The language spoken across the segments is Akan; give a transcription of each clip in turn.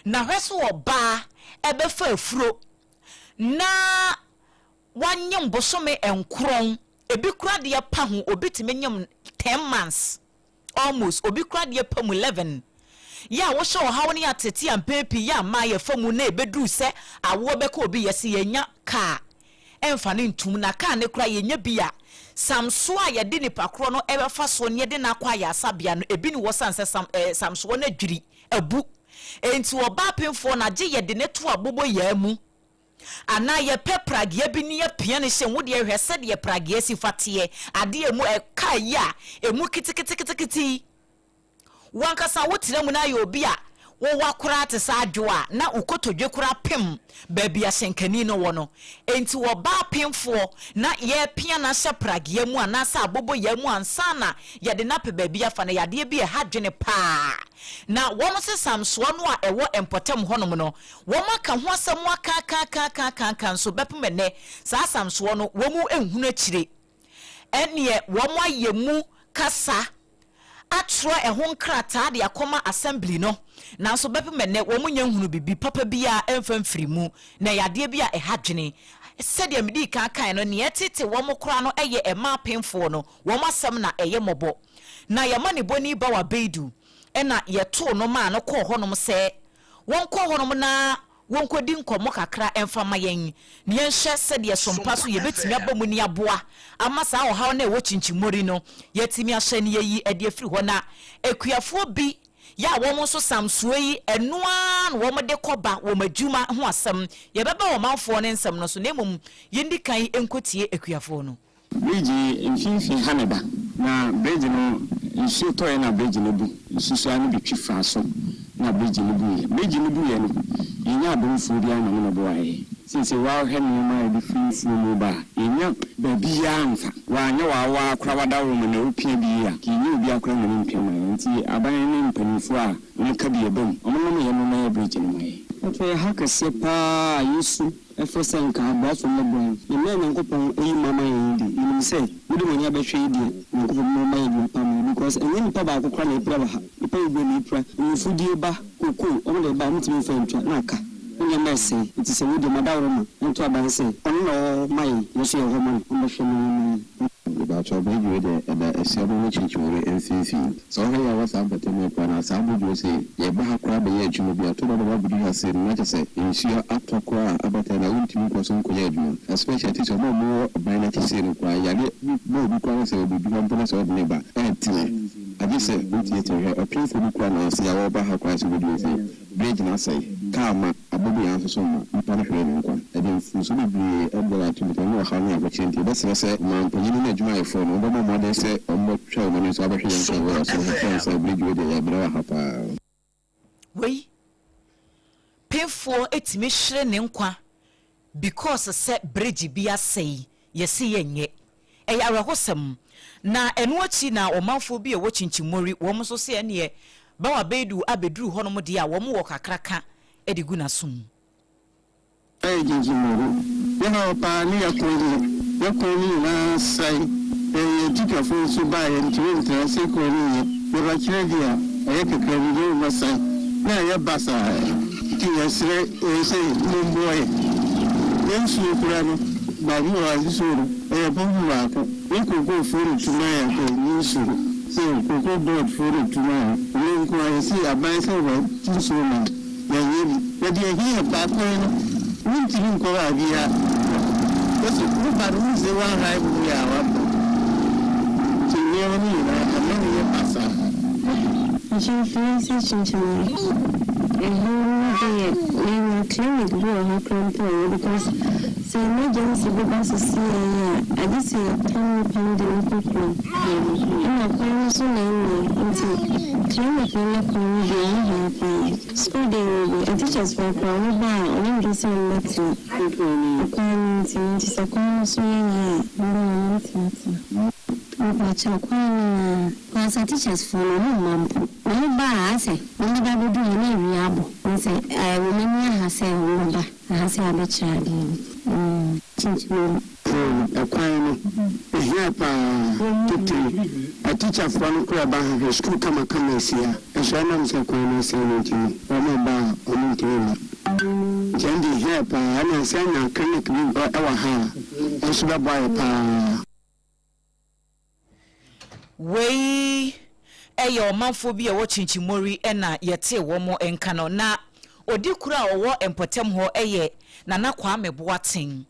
Na hwɛ so ɔbaa ɛbɛfa afuro na wanyem bosome 9, ebi kora deɛ pa ho, obi tumi nyem 10 months almost, obi kora deɛ pa mu 11. Yɛ a wohyɛ ɔhaw ne atete a mpɛn pii yɛ ama yɛfa mu na ebeduru sɛ awoɔ bɛka obi, yɛ sɛ yɛnya kaa ɛmfa ne ntum na kaa ne kora yɛnya bi a samsoɔ a yɛde nipa korɔ no ɛbɛfa so ne yɛde n'akɔ ayɛ asabea no, ebi ne wɔ san sɛ sam samsoɔ no adwiri abu. Nti ɔbaa pemfoɔ no agye yɛde ne to abobɔ yaa mu anaa yɛpɛ pragea bi ne yɛpia no hyɛ wo deɛ. Hwɛ sɛdeɛ pragea si fa teɛ adeɛ mu ɛka yi a emu keteketekete yi, wankasa wotena mu no ayɛ obi a wɔwɔ koraa te sɛ adwo a na wokotodwe koraa pem baabi ahyɛnkani no wɔ no. Enti wɔbaa pemfoɔ na yɛpia no ahyɛ pragea mu anaasɛ abobɔ yaa mu ansa na yɛde no apɛ baabi afa no, yadeɛ bi ɛha dwene paa. Na wɔn se samsoɔ no a ɛwɔ mpɔtam hɔnom no, wɔn aka ho asɛm akaakaakaakaaka nso bɛpem ɛnɛ saa samsoɔ no wɔn mu nhunu akyire. Ɛneɛ wɔn ayɛ mu kasa atwerɛ ɛho nkrataa de akɔma assembly no, nanso bɛpem ɛnɛ wɔn nyɛ nhunu bibi papa biara ɛmfa mfiri mu. Na yadeɛ bi a ɛha dwene, sɛdeɛ mede kan kan no, neɛ ɛtete wɔn koraa no ɛyɛ ɛmaa pemfoɔ no wɔn asɛm na ɛyɛ mmɔbɔ. Na yɛma ne bɔni ba wa beidu ɛna yɛtoo no maa no kɔɔ hɔnom sɛ wɔnkɔ hɔnom na wɔnkɔdi nkɔmmɔ kakra ɛmfa ma yɛn na yɛnhyɛ sɛdeɛ sompa so yɛbɛtumi aba mu ne aboa ama saa ɔhaw no a ɛwɔ Kyinkyimori no yɛtumi ahyɛ ne yɛyi ɛde afiri hɔ. Na akuafoɔ bi yɛ a wɔn nso samsoɔ yi ɛnoa na wɔn de kɔba wɔn adwuma ho asɛm, yɛbɛba ɔmanfoɔ ne nsɛm no so, na mmom yɛndi kan nkɔtie akuafoɔ no. Bridge yi mfimfini ha ne da na bridge no nsuo tɔeɛ na bridge no bu nsusuaa no bi twi faa so na bridge no buiɛ. Bridge no buiɛ no, yɛnya adomfoɔ biara ma no mɛboa yɛ. Seesei woahwɛ nneɛma a yɛde firi mfuo mu ba a, yɛnya baabiara mfa. Woanyɛ w'awaa koraa w'adaworo ma na wopia bi yi a, yɛnya obiara koraa ma no mpia ma yɛn. Nti aban ne mpanimfoɔ a wɔka bi ɛba mu, wɔnom yɛ no mɛyɛ bridge no ma yɛn. Ɛtɔ yɛ ha kɛseɛ paa a yɛsu ɛfrɛ sɛ nka aboafoɔ mmɛboa yɛn. Na mmerɛ a Nyankopɔn ayi mo ama yɛn yi de, yɛnim sɛ mode mo ani abɛhwɛ yi deɛ, Nyankopɔn bɛma yɛ adwuma pa ama yɛn, because ɛnyɛ nipa baako koraa na ɛpira wɔ ha. Nipa bebree na ɛpira. Mmufudie ba, kokoo, wɔn de ba a, wɔntumi mfa ntwa na aka. Ne nneɛma ɛsɛe. Nti sɛ wei deɛ madaworo ma ɛnto aban sɛ ɔno na ɔwɔ hɔ ma yɛn, yɛn nso yɛwɔ hɔ ma no, ɔmbɛhwɛ na ɔnyɛ ma yɛn. Mepakyɛw, bridge wei deɛ ɛda Asuabo ne Kyinkyimori mfimfini. Sɛ wohwɛ yɛ a wɔ saa mpɔtam yi koraa na saa bridge wei sei, yɛba ha koraa bɛyɛ adwuma bi a, tɔ da na woabɛdu ha sei no na kyerɛ sɛ nsuo atɔ koraa a abata na wontumi nkɔ so nkɔyɛ adwuma. Especially titire wɔn a wɔwɔ ɔban no akyi sei no koraa, yareɛ bi bɔ obi koraa na sɛ ɔbɛdu ha mpo na sɛ ɔde no ba a, ɛntene. Agye sɛ wotiatia hwɛ ɔpemfoɔ bi koraa na ɔse a wɔreba ha koraa sɛ wobɛdu ha sei. Bridge no asɛe, kaa ma aboboyaa nso so ma nnipa no hwere ne nkwa. Ɛde mfomso bebree brɛ yɛn atumfoɔ ne ɔhaw ne ahokyere nti, yɛbɛsrɛ sɛ ɔmanpanyin ne n'adwumayɛfoɔ no, wɔbɛbɔ mmɔden sɛ wɔbɛtwa wɔn ani nso abɛhwɛ yɛn kwan wɔ ɔsoro hɔ kyɛn sɛ bridge wei deɛ yɛbrɛ wɔ ha paa. Wei pemfoɔ etumi hwere ne nkwa because sɛ bridge bi asɛe, yɛsi yɛnyɛ. Ɛyɛ awerɛhosɛm. Na ɛno akyi na ɔmanfoɔ bi a ɛwɔ Kyinkyimori wɔn nso sɛ ɛneɛ Bawa Beidu abɛduru hɔnom deɛ a wɔn wɔ kakraka de gu n'asom. Ɛyɛ Kyinkyimori yɛ ha paa ne yɛkɔn deɛ, yɛkɔn no nyinaa sɛe. Yɛ tikyafoɔ nso baa yɛ ntumi ntena sɛ kuro no nyɛ yɛbɛkyerɛ deɛ a ɛyɛ kakra bi de wɔbɛsɛe na ɛyɛ basaa. Nti yɛsrɛ sɛ momboa yɛ. Yɛn nsuo koraa no, baabi wɔ ha nsuo no ɛyɛ pɔmpo baako ne kookoofoɔ no tuma yɛ akɔ ne nsuo sɛ Cocoa Board foɔ no tuma yɛ ɔno nko a. Yɛsi aban sɛ wɔbɛte nsuo ma yɛnyɛ bi na deɛ ɛhia yɛ paa, kwan no wontumi nkɔ baabiara. Wɔsi woba no wonsɛ woahae mu yɛ a wabɔ, nti nneɛma no nyinaa ama no yɛ basaa. Ahyɛnfo sɛ Kyinkyimori ɛhɔ no deɛ, yɛnya clinic bi wɔ hɔ koraa mpo a ɛyɛ, because sɛ emergency bi ba sisi yɛn a, agye sɛ yɛpam nipa no de no kɔ kurom, ɛna kwan no so na ɛnyɛ. Nti clinic no ne kwan no deɛ, ɛho hia paa. School deɛ wɔ bi a teachers foɔ koraa wɔn ba a, wɔn mpɛ sɛ wɔn bɛtena kwan no nti sɛ kwan no so yɛ yie a, wɔn ba wɔn bɛtenatena. Mpakyɛw, kwan no ara kwansa teachers foɔ no ɔmo mma mpo, ɔmo ba a, asɛ wɔn bɛba abɛdu hɔ na awia abɔ nsɛ ɛɛ wɔn ani aha sɛ wɔn bɛba aha sɛ abɛkyerɛ adeɛ no Kyinkyimori. Ɛkwan no ehia paa titiri atikyafoɔ no koraa ba ha hwɛ sukuu kamakama asi ha, ɛso ɛnam sɛ kwan no asɛe no nti no wɔn ba a wɔn ntumi mma. Nti ɛno deɛ ɛhia yɛ paa. Ɛna sɛ anya clinic bi wɔ ha a, ɛnso bɛboa yɛ paa. Wei yɛ ɔmanfoɔ bi a ɛwɔ Kyinkyimori na yɛtee wɔn nka no. Na ɔdi kuro a ɔwɔ mpɔtam hɔ yɛ Nana Kwame Boateng.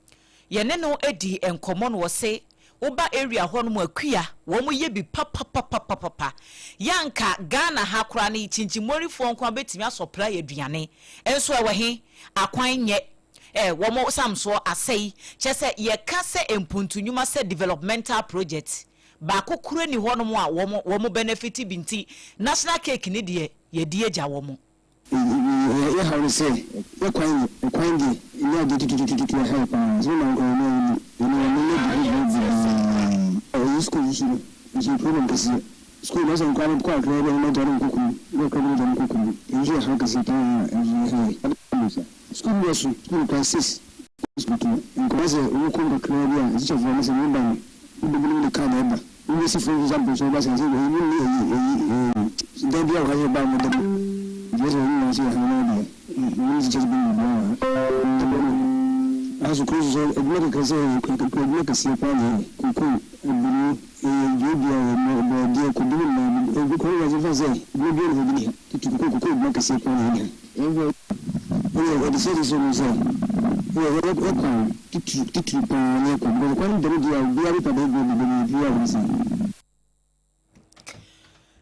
Yɛne no dii nkɔmmɔ na ɔse woba area hɔ nom a kua wɔn yɛ bi papapapapapa. Yɛ anka Ghana ha koraa no Kyinkyimorifoɔ nko ara bɛtumi asɔpla aduane. Nso ɛwɔ he? Akwan nyɛ. Eh, wɔn samsoɔ asɛe. Kyerɛ sɛ yɛka sɛ mpuntu nnwuma sɛ developmental project baako kora nni hɔnom a wɔn wɔn benefit bi nti national cake no deɛ yɛdi agya wɔn. Yɛ haw ne sɛ yɛ kwan nyɛ, ɛkwan deɛ ɛnyɛ adeɛ tututututu ɛha yɛ paa, sɛ wonam kwan no a wonni, ɛno ɛno nyɛ de ho bebree. Ɛyi school nso no nso yɛ problem kɛseɛ, school no asɛ nkwadaa no kɔ akra bi a na wɔn agya no nkɔ kurom, bi wɔ kra bi na wɔn agya no nkɔ kurom, ɛno nso yɛ haw kɛseɛ paa a ɛnso ɛha yɛ. Sukuu bi wɔ so, sukuu no class 6 sukuu to nkwadaa sɛ wɔn kɔ mu kakraa bi a atikyafoɔ no sɛ wɔn ba no wɔn bɛ binom de car na ɛba wɔn bɛ si fam nso sample so wɔba sɛ sɛ ɛyi mu ne ɛyi ɛyi ɛyi dan bi a wɔ ha sɛ ba wɔn da mu nti sɛ wɔn nyinaa sɛ yɛ ha na deɛ wɔn ne teachers bi mu bi wɔ ha ɛbɔ no aha so kuro so adwuma kakra sɛ ɛyɛ kura kura adwuma kɛseɛ paa na ɛyɛ koko aburo ɛyɛ duadua ɛyɛ bɔɔdeɛ kobi ne mmaa bi ɛbi kuro no fa sɛ adwuma bi na ɛbi ne ha tutu koko koko adwuma kɛseɛ paa na ɛyɛ ne ha. Yɛhwɛ ɛyɛ yɛde hyɛ so no sɛ ɛyɛ yɛ yɛ kwan titiri titiri paa ne yɛ kwan because kwan dɛm deɛ obiara bi papa bi bi bi bi a wɔn sɛ.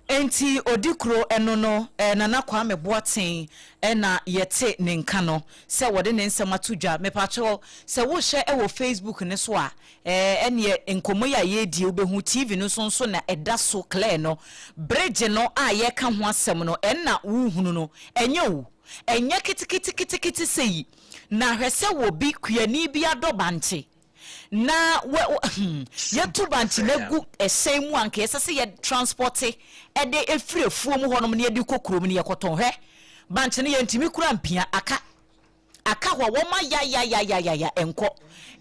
Enti Odikuro ɛno no eh, Nana Kwame Boateng ɛna yɛte ne nka no sɛ wɔde ne nsɛm ato dwa. Mepakyɛw sɛ wohwɛ ɛwɔ Facebook no so a eh, ɛneɛ nkɔmmɔ yi a yɛredie wobɛhu TV no so nso na ɛda so clear no. Bridge no a yɛreka ho asɛm no ɛnna wohunu no Ɛnyɛ o, ɛnyɛ keteketekete sei. Na hwɛ sɛ wɔbi, kuani bi adɔ bankye, na wɔ, wɔ, hmm, yɛtu bankye no agu ɛhyɛn mu a anka ɛsɛ sɛ yɛ transporte ɛde ɛfiri afuo mu hɔnom na yɛde kɔ kurom na yɛkɔtɔn. Hwɛ, bankye no yɛntumi kura mpia, aka. Aka hɔ, wɔn ayayayayaya nkɔ.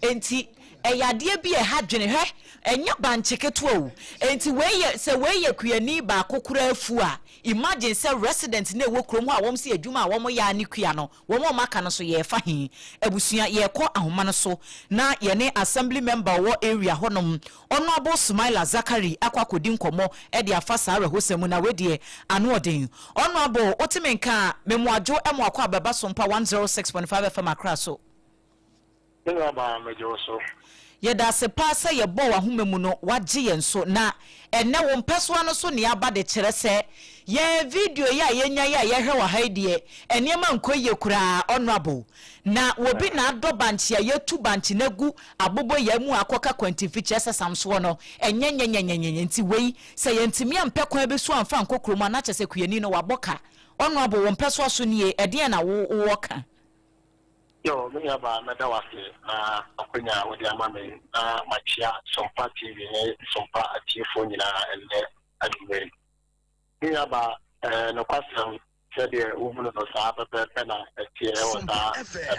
Enti ɛyɛ adeɛ bi a ɛha dwene. Hwɛ, ɛnyɛ bankye ketewa o. Enti wei yɛ, sɛ wei yɛ kuani baako koraa afuo a, imagine sɛ resident no a ɛwɔ kurom hɔ a wɔn se adwuma a wɔn yɛ ara ne kua no, wɔn a wɔn aka no nso yɛrefa he? Abusua, yɛrekɔ ahoma no so na yɛne assembly member a ɔwɔ area hɔnom, Honourable Sumaila Zakari akɔ akɔdi nkɔmmɔ de afa saa awerɛhosɛm mu, na wei deɛ ano ɔden. Honourable, wote me nka a, me moadwo mo akɔ abɛba Sompa 106.5 FM Accra so. Me nua baa, megye wo so. Yɛda ase paa sɛ yɛbɔɔ w'ahoma mu no woagye yɛn so na ɛnnɛ wo mpɛsoa no so nea aba de kyerɛ sɛ yɛn video yi a yɛnya yi a yɛhwɛ wɔ ha yi deɛ nneɛma nkɔ yie koraa Honourable na wɔbi na adɔ bankye a yɛtu bankye no agu aboboyaa mu akɔka kwantimfi kyerɛ sɛ samsoɔ no ɛnyɛ nyɛnyɛnyɛnyɛ nti wei Sɛ yɛntumi ampɛ kwan bi so amfa ankɔ kurom a, na kyerɛ sɛ kuani no wabɔ ka. Honourable, wo mpɛsoa so nie, ɛdeɛn na wo wowɔ ka? Yo, me nua baa mɛda wo ase na akwanya a wode ama me na makyia Sompa TV ne Sompa atiefoɔ nyinaa ɛnnɛ anwummerɛ yi. Me nua baa, eh, nokwasɛm sɛdeɛ wohunu no saa pɛpɛɛpɛ na ɛteɛ wɔ saa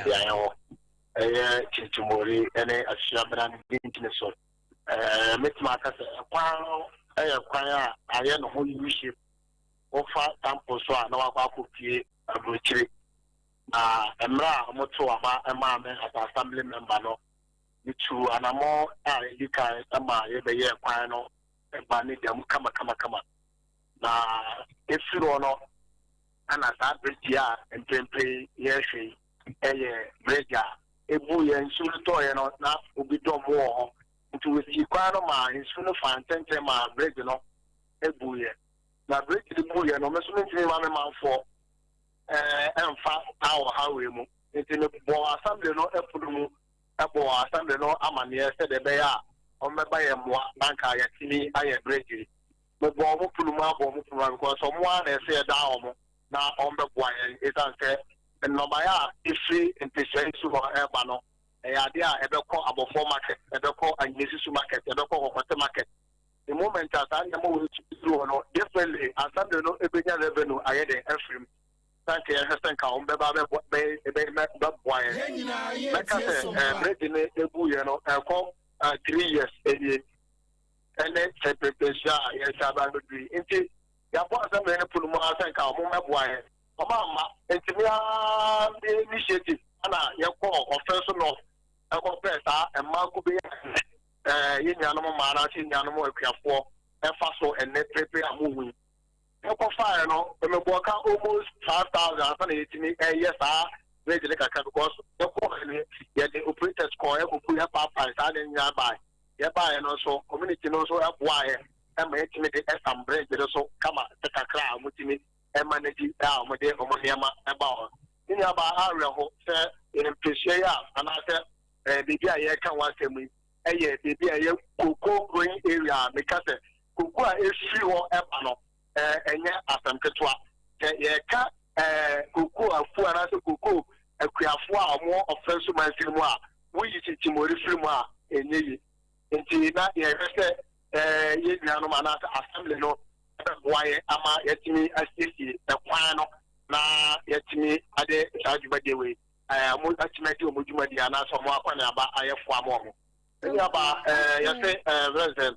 beaeɛ hɔ. Ɛyɛ Kyinkyimori ne Asuabena ne Gintini so. Ɛɛ, mɛtumi aka sɛ ɛkwan no yɛ kwan a ayɛ ne ho U-shape. Wofa sample so a na wakɔ akɔpue aburokyire. Na mmerɛ a wɔtoo aba maa me as assembly member no, metuu anammɔn a ɛdi kan ma yɛbɛyɛɛ kwan no ba ne da mu kamakamakama. Na ɛfiri hɔ no, ɛna saa bridge yi a mprempren yɛrehwɛ yi yɛ bridge a ebu yɛ nsu no tɔeɛ no na obi dɔm wɔ hɔ nti wɔsii kwan no maa nsu no faa ntɛntɛn maa bridge no buiɛ. Na bridge no buiɛ no me nso mentumi mma me manfoɔ ɛmfa saa ɔhaw wei mu nti mebɔɔ assembly no pono mu bɔɔ assembly no amaneɛ sɛdeɛ ɛbɛyɛ a wɔbɛba yɛn mmoa na anka yɛatumi ayɛ bridge yi. Mebɔɔ wɔn pono mu abɔ wɔn pono mu because wɔn ara na ɛsɛ yɛdaa wɔn na wɔbɛboa yɛn esiane sɛ nnɔbaeɛ a ɛfiri mpesua yi so hɔ reba no, ɛyɛ adeɛ a ɛbɛkɔ Abɔfoɔ market, ɛbɛkɔ Anyinasusu market, ɛbɛkɔ Kɔkɔte market. The moment a saa nneɛma wei tumi duru hɔ no, definitely assembly no bɛnya revenue ayɛ dɛn afiri mu. Sɛ anka yɛhwɛ sɛ nka wɔn bɛba bɛboa yɛn. Mɛka sɛ eh, bridge no ɛbuiɛ no ɛkɔ 3 years nie ɛne sɛ mpɛmpɛnsuo a yɛnsa aba abɛduru yi. Nti yɛabɔ assembly no pono mu ara sɛ nka wɔn mmɛboa yɛn. Wɔn amma. Nti me ara me initiative ɛna yɛkɔɔ Ɔfɛnso North ɛkɔpɛɛ saa mmaa kube yi a ɛɛ yɛn nuanom mmaa anaasɛ yɛn nuanom akuafoɔ ɛfa so ɛnnɛ perepere a mohu yi. Yɛkɔfaeɛ no, mebɔɔ ka almost 5,000 ansa na yɛtumi ɛyɛ saa bridge no kakra because yɛkɔɔ no yɛde operators kɔɔ ɛkɔku yɛpaapae saa ne nyinaa bae. Yɛbaeɛ no nso community no nso ɛboaeɛ ɛma yɛtumi de ɛsam bridge no so kama sɛ kakra a wɔtumi manage a wɔde wɔn nneɛma ba hɔ. Me nuabaa, awerɛho sɛ yɛn mpesua yi a anaasɛ baabi a yɛreka ho asɛm yi yɛ baabi a ɛyɛ cocoa growing area a meka sɛ cocoa a ɛfiri hɔ ba no ɛnyɛ asɛm ketewa. Sɛ yɛreka cocoa afuo anaasɛ cocoa akuafoɔ a wɔwɔ Ɔfɛnso mansin mu a, woyi Kyikyimori firi mu a, ɛnyɛ yie. Nti na yɛhwɛ sɛ yɛn nuanom anaasɛ assembly no bɛboa yɛn ama yɛatumi asiesie kwan no na yɛatumi ade saa dwumadie wei wɔn atumi adi wɔn dwumadie anaasɛ wɔn akɔneaba ayɛ fo ama wɔn. Ɛni aba yɛse ɛɛ sɛ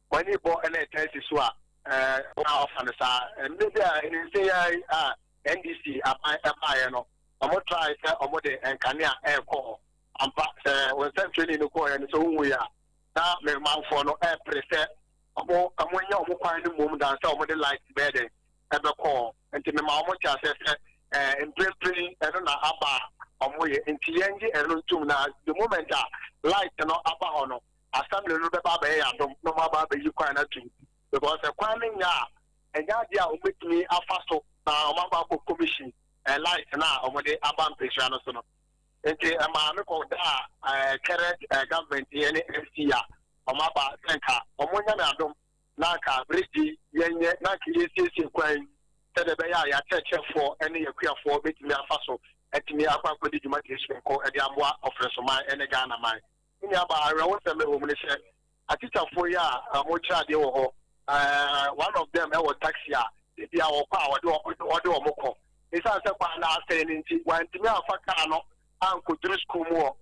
wɔn ani bɔ ɛna ɛtaa si so a ɛɛ wɔn a wɔfa no saa mmerɛ bi a nse yɛ a NDC aban ɛbaeɛ no wɔn try sɛ wɔn de nkanea ɛrekɔ hɔ ampa sɛ wɔn nsɛntwerɛni no kɔɔɛ no sɛ wohu yɛ a na me manfoɔ no ɛrepere sɛ Ɔmo ɔmo nya ɔmo kwan no mmom dan sɛ ɔmo de light bɛyɛ dɛn ɛbɛkɔ hɔ. Nti mema ɔmo te aseɛ sɛ ɛɛ mprempren ɛno na aba a ɔmo yɛ. Nti yɛn gye ɛno ntom na the moment a light no aba hɔ no assembly no bɛba abɛyɛ yɛn adom na ɔmo aba abɛyi kwan no atum. Because sɛ kwan no nyɛ a ɛnyɛ adeɛ a ɔmo bɛtumi afa so na ɔmo akɔ akɔ commission ɛɛ light no a ɔmo de aba mpesua no so no. Nti ɛmaa me kɔ daa ɛɛ current ɛɛ government yi ɛne MC a wɔn aba sɛ nka wɔn nyɛ me adom na nka bridge yi yɛnyɛ na nka yɛnsiesie kwan yi sɛdeɛ ɛbɛyɛ a yɛakyerɛkyerɛfoɔ ne yɛakuafoɔ bɛtumi afa so atumi akɔ akɔdi dwumadie soronko de amoa Ɔfrɛsoman ne Ghana man. Me nuabaa, awerɛhosɛm a ɛwɔ mu ne sɛ atikyafoɔ yi a wɔkyerɛ adeɛ wɔ hɔ, one of them wɔ taxi a da biara wɔkɔ a wɔde wɔde wɔn kɔ. Ɛsiane sɛ kwan no asɛe no nti, wantumi amfa kaa no ankɔduru sukuu mu hɔ,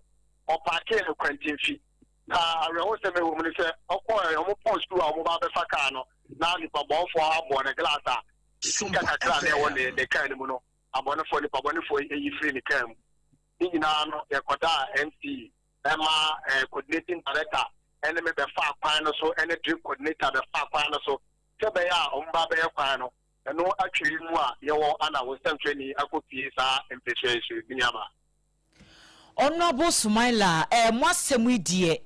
ɔpaakee no kwantimfi. Na awerɛhosɛm a ɛwɔ mu ne sɛ, ɔkɔe, wɔpɔn sukuu a wɔba abɛfa kaa no, na nipabɔnfoɔ abɔ ne glass a sika kakra a na ɛwɔ ne ne kaa no mu no, abɔnefoɔ, nipabɔnefoɔ yi ayi firi ne kaa mu. Ne nyinaa no, yɛkɔdaa MC ma eh, coordinating director ne me bɛfaa kwan no so ne drip coordinator bɛfaa kwan no so sɛ ɛbɛyɛ a wɔba abɛyɛ kwan no. Ɛno atwere mu a yɛwɔ ana wo nsɛmtwerɛni akɔpie saa mpɛsua yi so yi, me nuabaa. Honourable Sumaila eh mo asɛm yi deɛ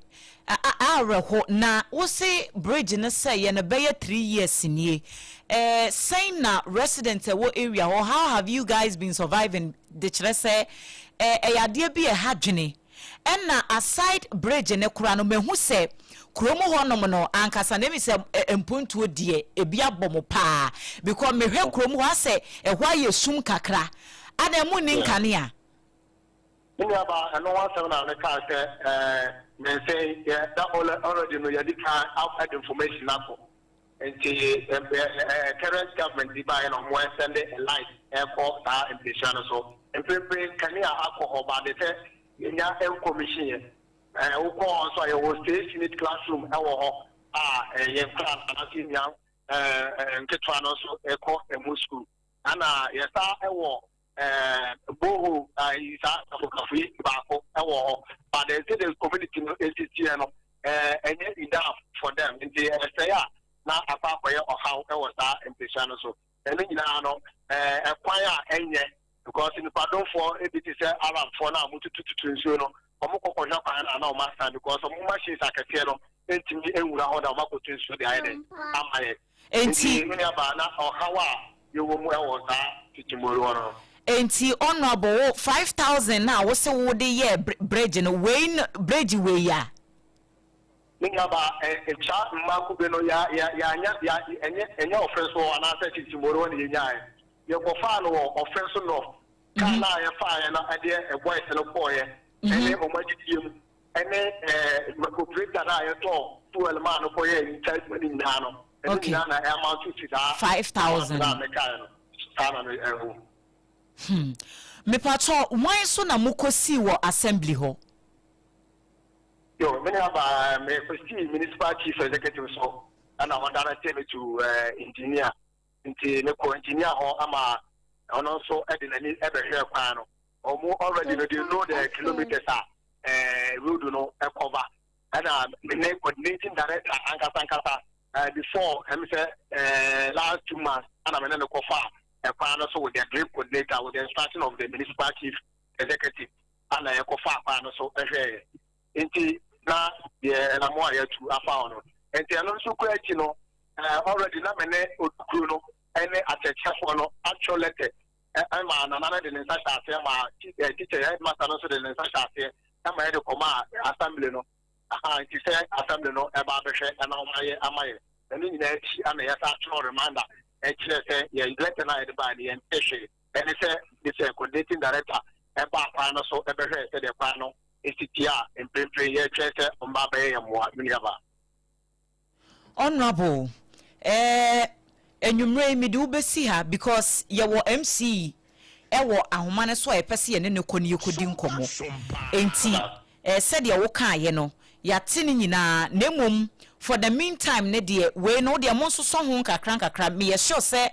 awerɛho na wose bridge no sɛ yɛ no bɛyɛ 3 years nie eh sɛn na residents ɛwɔ area hɔ, how have you guys been surviving de kyerɛ sɛ eh ɛyɛ adeɛ bi a ɛha dwene? Ɛna aside bridge no koraa no mahu sɛ kurom hɔ nom no ankasa na ɛmi sɛ mpuntuo deɛ ebi abɔ mo paa because mehwɛ kurom hɔ asɛ ɛhɔ ayɛ sum kakra adan mu nni nkanea. Me nuabaa, ɛno ho asɛm na mekaa sɛ ɛɛ nnansa yi yɛ na already no yɛadi kan de information akɔ. Nti ɛɛ current government yi baeɛ na wɔn send a light ɛkɔ saa mpesua no so. Mprempren kanea akɔ hɔ but de sɛ yɛnya nkɔmihyin yɛ. Ɛɛ wokɔ hɔ nso a yɛwɔ six unit classroom ɛwɔ hɔ a ɛɛ yɛn nkwadaa anaasɛ yɛn nua ɛɛ nketewa no nso ɛkɔ ɛmu school. Ɛna yɛsa ɛwɔ borehole ayi saa kafokafo yi baako wɔ hɔ, but the sɛ the community no esi teɛ no ɛnyɛ enough for them, nti ɛsɛe a na akɔ akɔyɛ ɔhaw wɔ saa mpesua no so. Ɛno nyinaa no ɛkwan a ɛnyɛ because nipadomfoɔ ebi te sɛ Arabfoɔ no a wɔtutututu nsuo no, wɔn kɔ kɔhwɛ kwan no a na wɔn asan because wɔn machines akɛseɛ no ntumi nwura hɔ na wɔn akɔtu nsuo de ayɛ dɛ ama yɛ. Enti. Nti me nuabaa, na ɔhaw a yɛwɔ mu wɔ saa Titimbori hɔ no. Enti honourable wo 5,000 no a wose wode yɛɛ bridge no, wei no bridge wei a. Me nuabaa, ɛ, saa mmaa kube no yɛ, yɛ, yɛanya, yɛ, ɛnyɛ, ɛnyɛ Ɔfɛnso hɔ anaasɛ Titimbori hɔ na yɛnyaeɛ. Yɛkɔfaa no wɔ Ɔfɛnso North. Kaa no a yɛfaeɛ no ɛdeɛ boys no kɔeɛ ɛne wɔn adidie mu. Ɛne ɛɛ operator no a yɛtɔɔ fuel maa no kɔyɛɛ nita adwuma no nyinaa no, ɛno nyinaa na ɛamount to saa 5,000 amount no a mekaeɛ no. Saa na me ɛwɔ. Mepakyɛw, hwan so na mokɔsii wɔ assembly hɔ? Yo, me nua baa, mekɔsii municipal chief executive so, ɛna ɔdirectee me to engineer. Nti mekɔɔ engineer hɔ ama. Ɔno nso de n'ani bɛhwɛɛ kwan no. Wɔn already no, they know the kilometers a road no cover. Ɛna ne coordinating director ankasa ankasa before ɛm sɛ last 2 months ɛna me ne no kɔfa ɛkwan no so with the DRIP coordinator, with the instruction of the municipal chief executive, ana yɛkɔfa kwan no so ɛhwɛɛ. Nti na deɛ ɛnam a yɛatu afa hɔ no, nti ɛno nso kɔ akyi no, already na me ne odukuro no ɛne akyerɛkyerɛfoɔ no atwerɛ letter ɛma nana no de ne nsa hyɛ aseɛ, ma teacher headmaster no nso de ne nsa hyɛ aseɛ, ɛma yɛde kɔma assembly no aha. Nti sɛ assembly no ɛba abɛhwɛ ɛna wɔn ayɛ ama yɛ. Ɛno nyinaa akyi ana yɛsa atwerɛ reminder ɛkyerɛ sɛ yɛ letter no a yɛde baa no, yɛn te hwee. Ɛne sɛ de sɛ coordinating director ɛba kwan no so ɛbɛhwɛ sɛdeɛ kwan no esi tie a, mprempren yɛtwɛn sɛ ɔmba abɛyɛ yɛn mmoa, me nuaba. Honourable, enwummerɛ yi mede wo bɛsi ha because yɛwɔ MC ɛwɔ ahoma no so a yɛpɛ sɛ yɛne no kɔ ne yɛkɔdi nkɔmmɔ. Enti sɛdeɛ wokaeɛ no, yɛate no nyinaa, na mmom for the meantime ne deɛ wei no wodeɛ mo nsosɔ ho nkakra nkakra. Meyɛ sure sɛ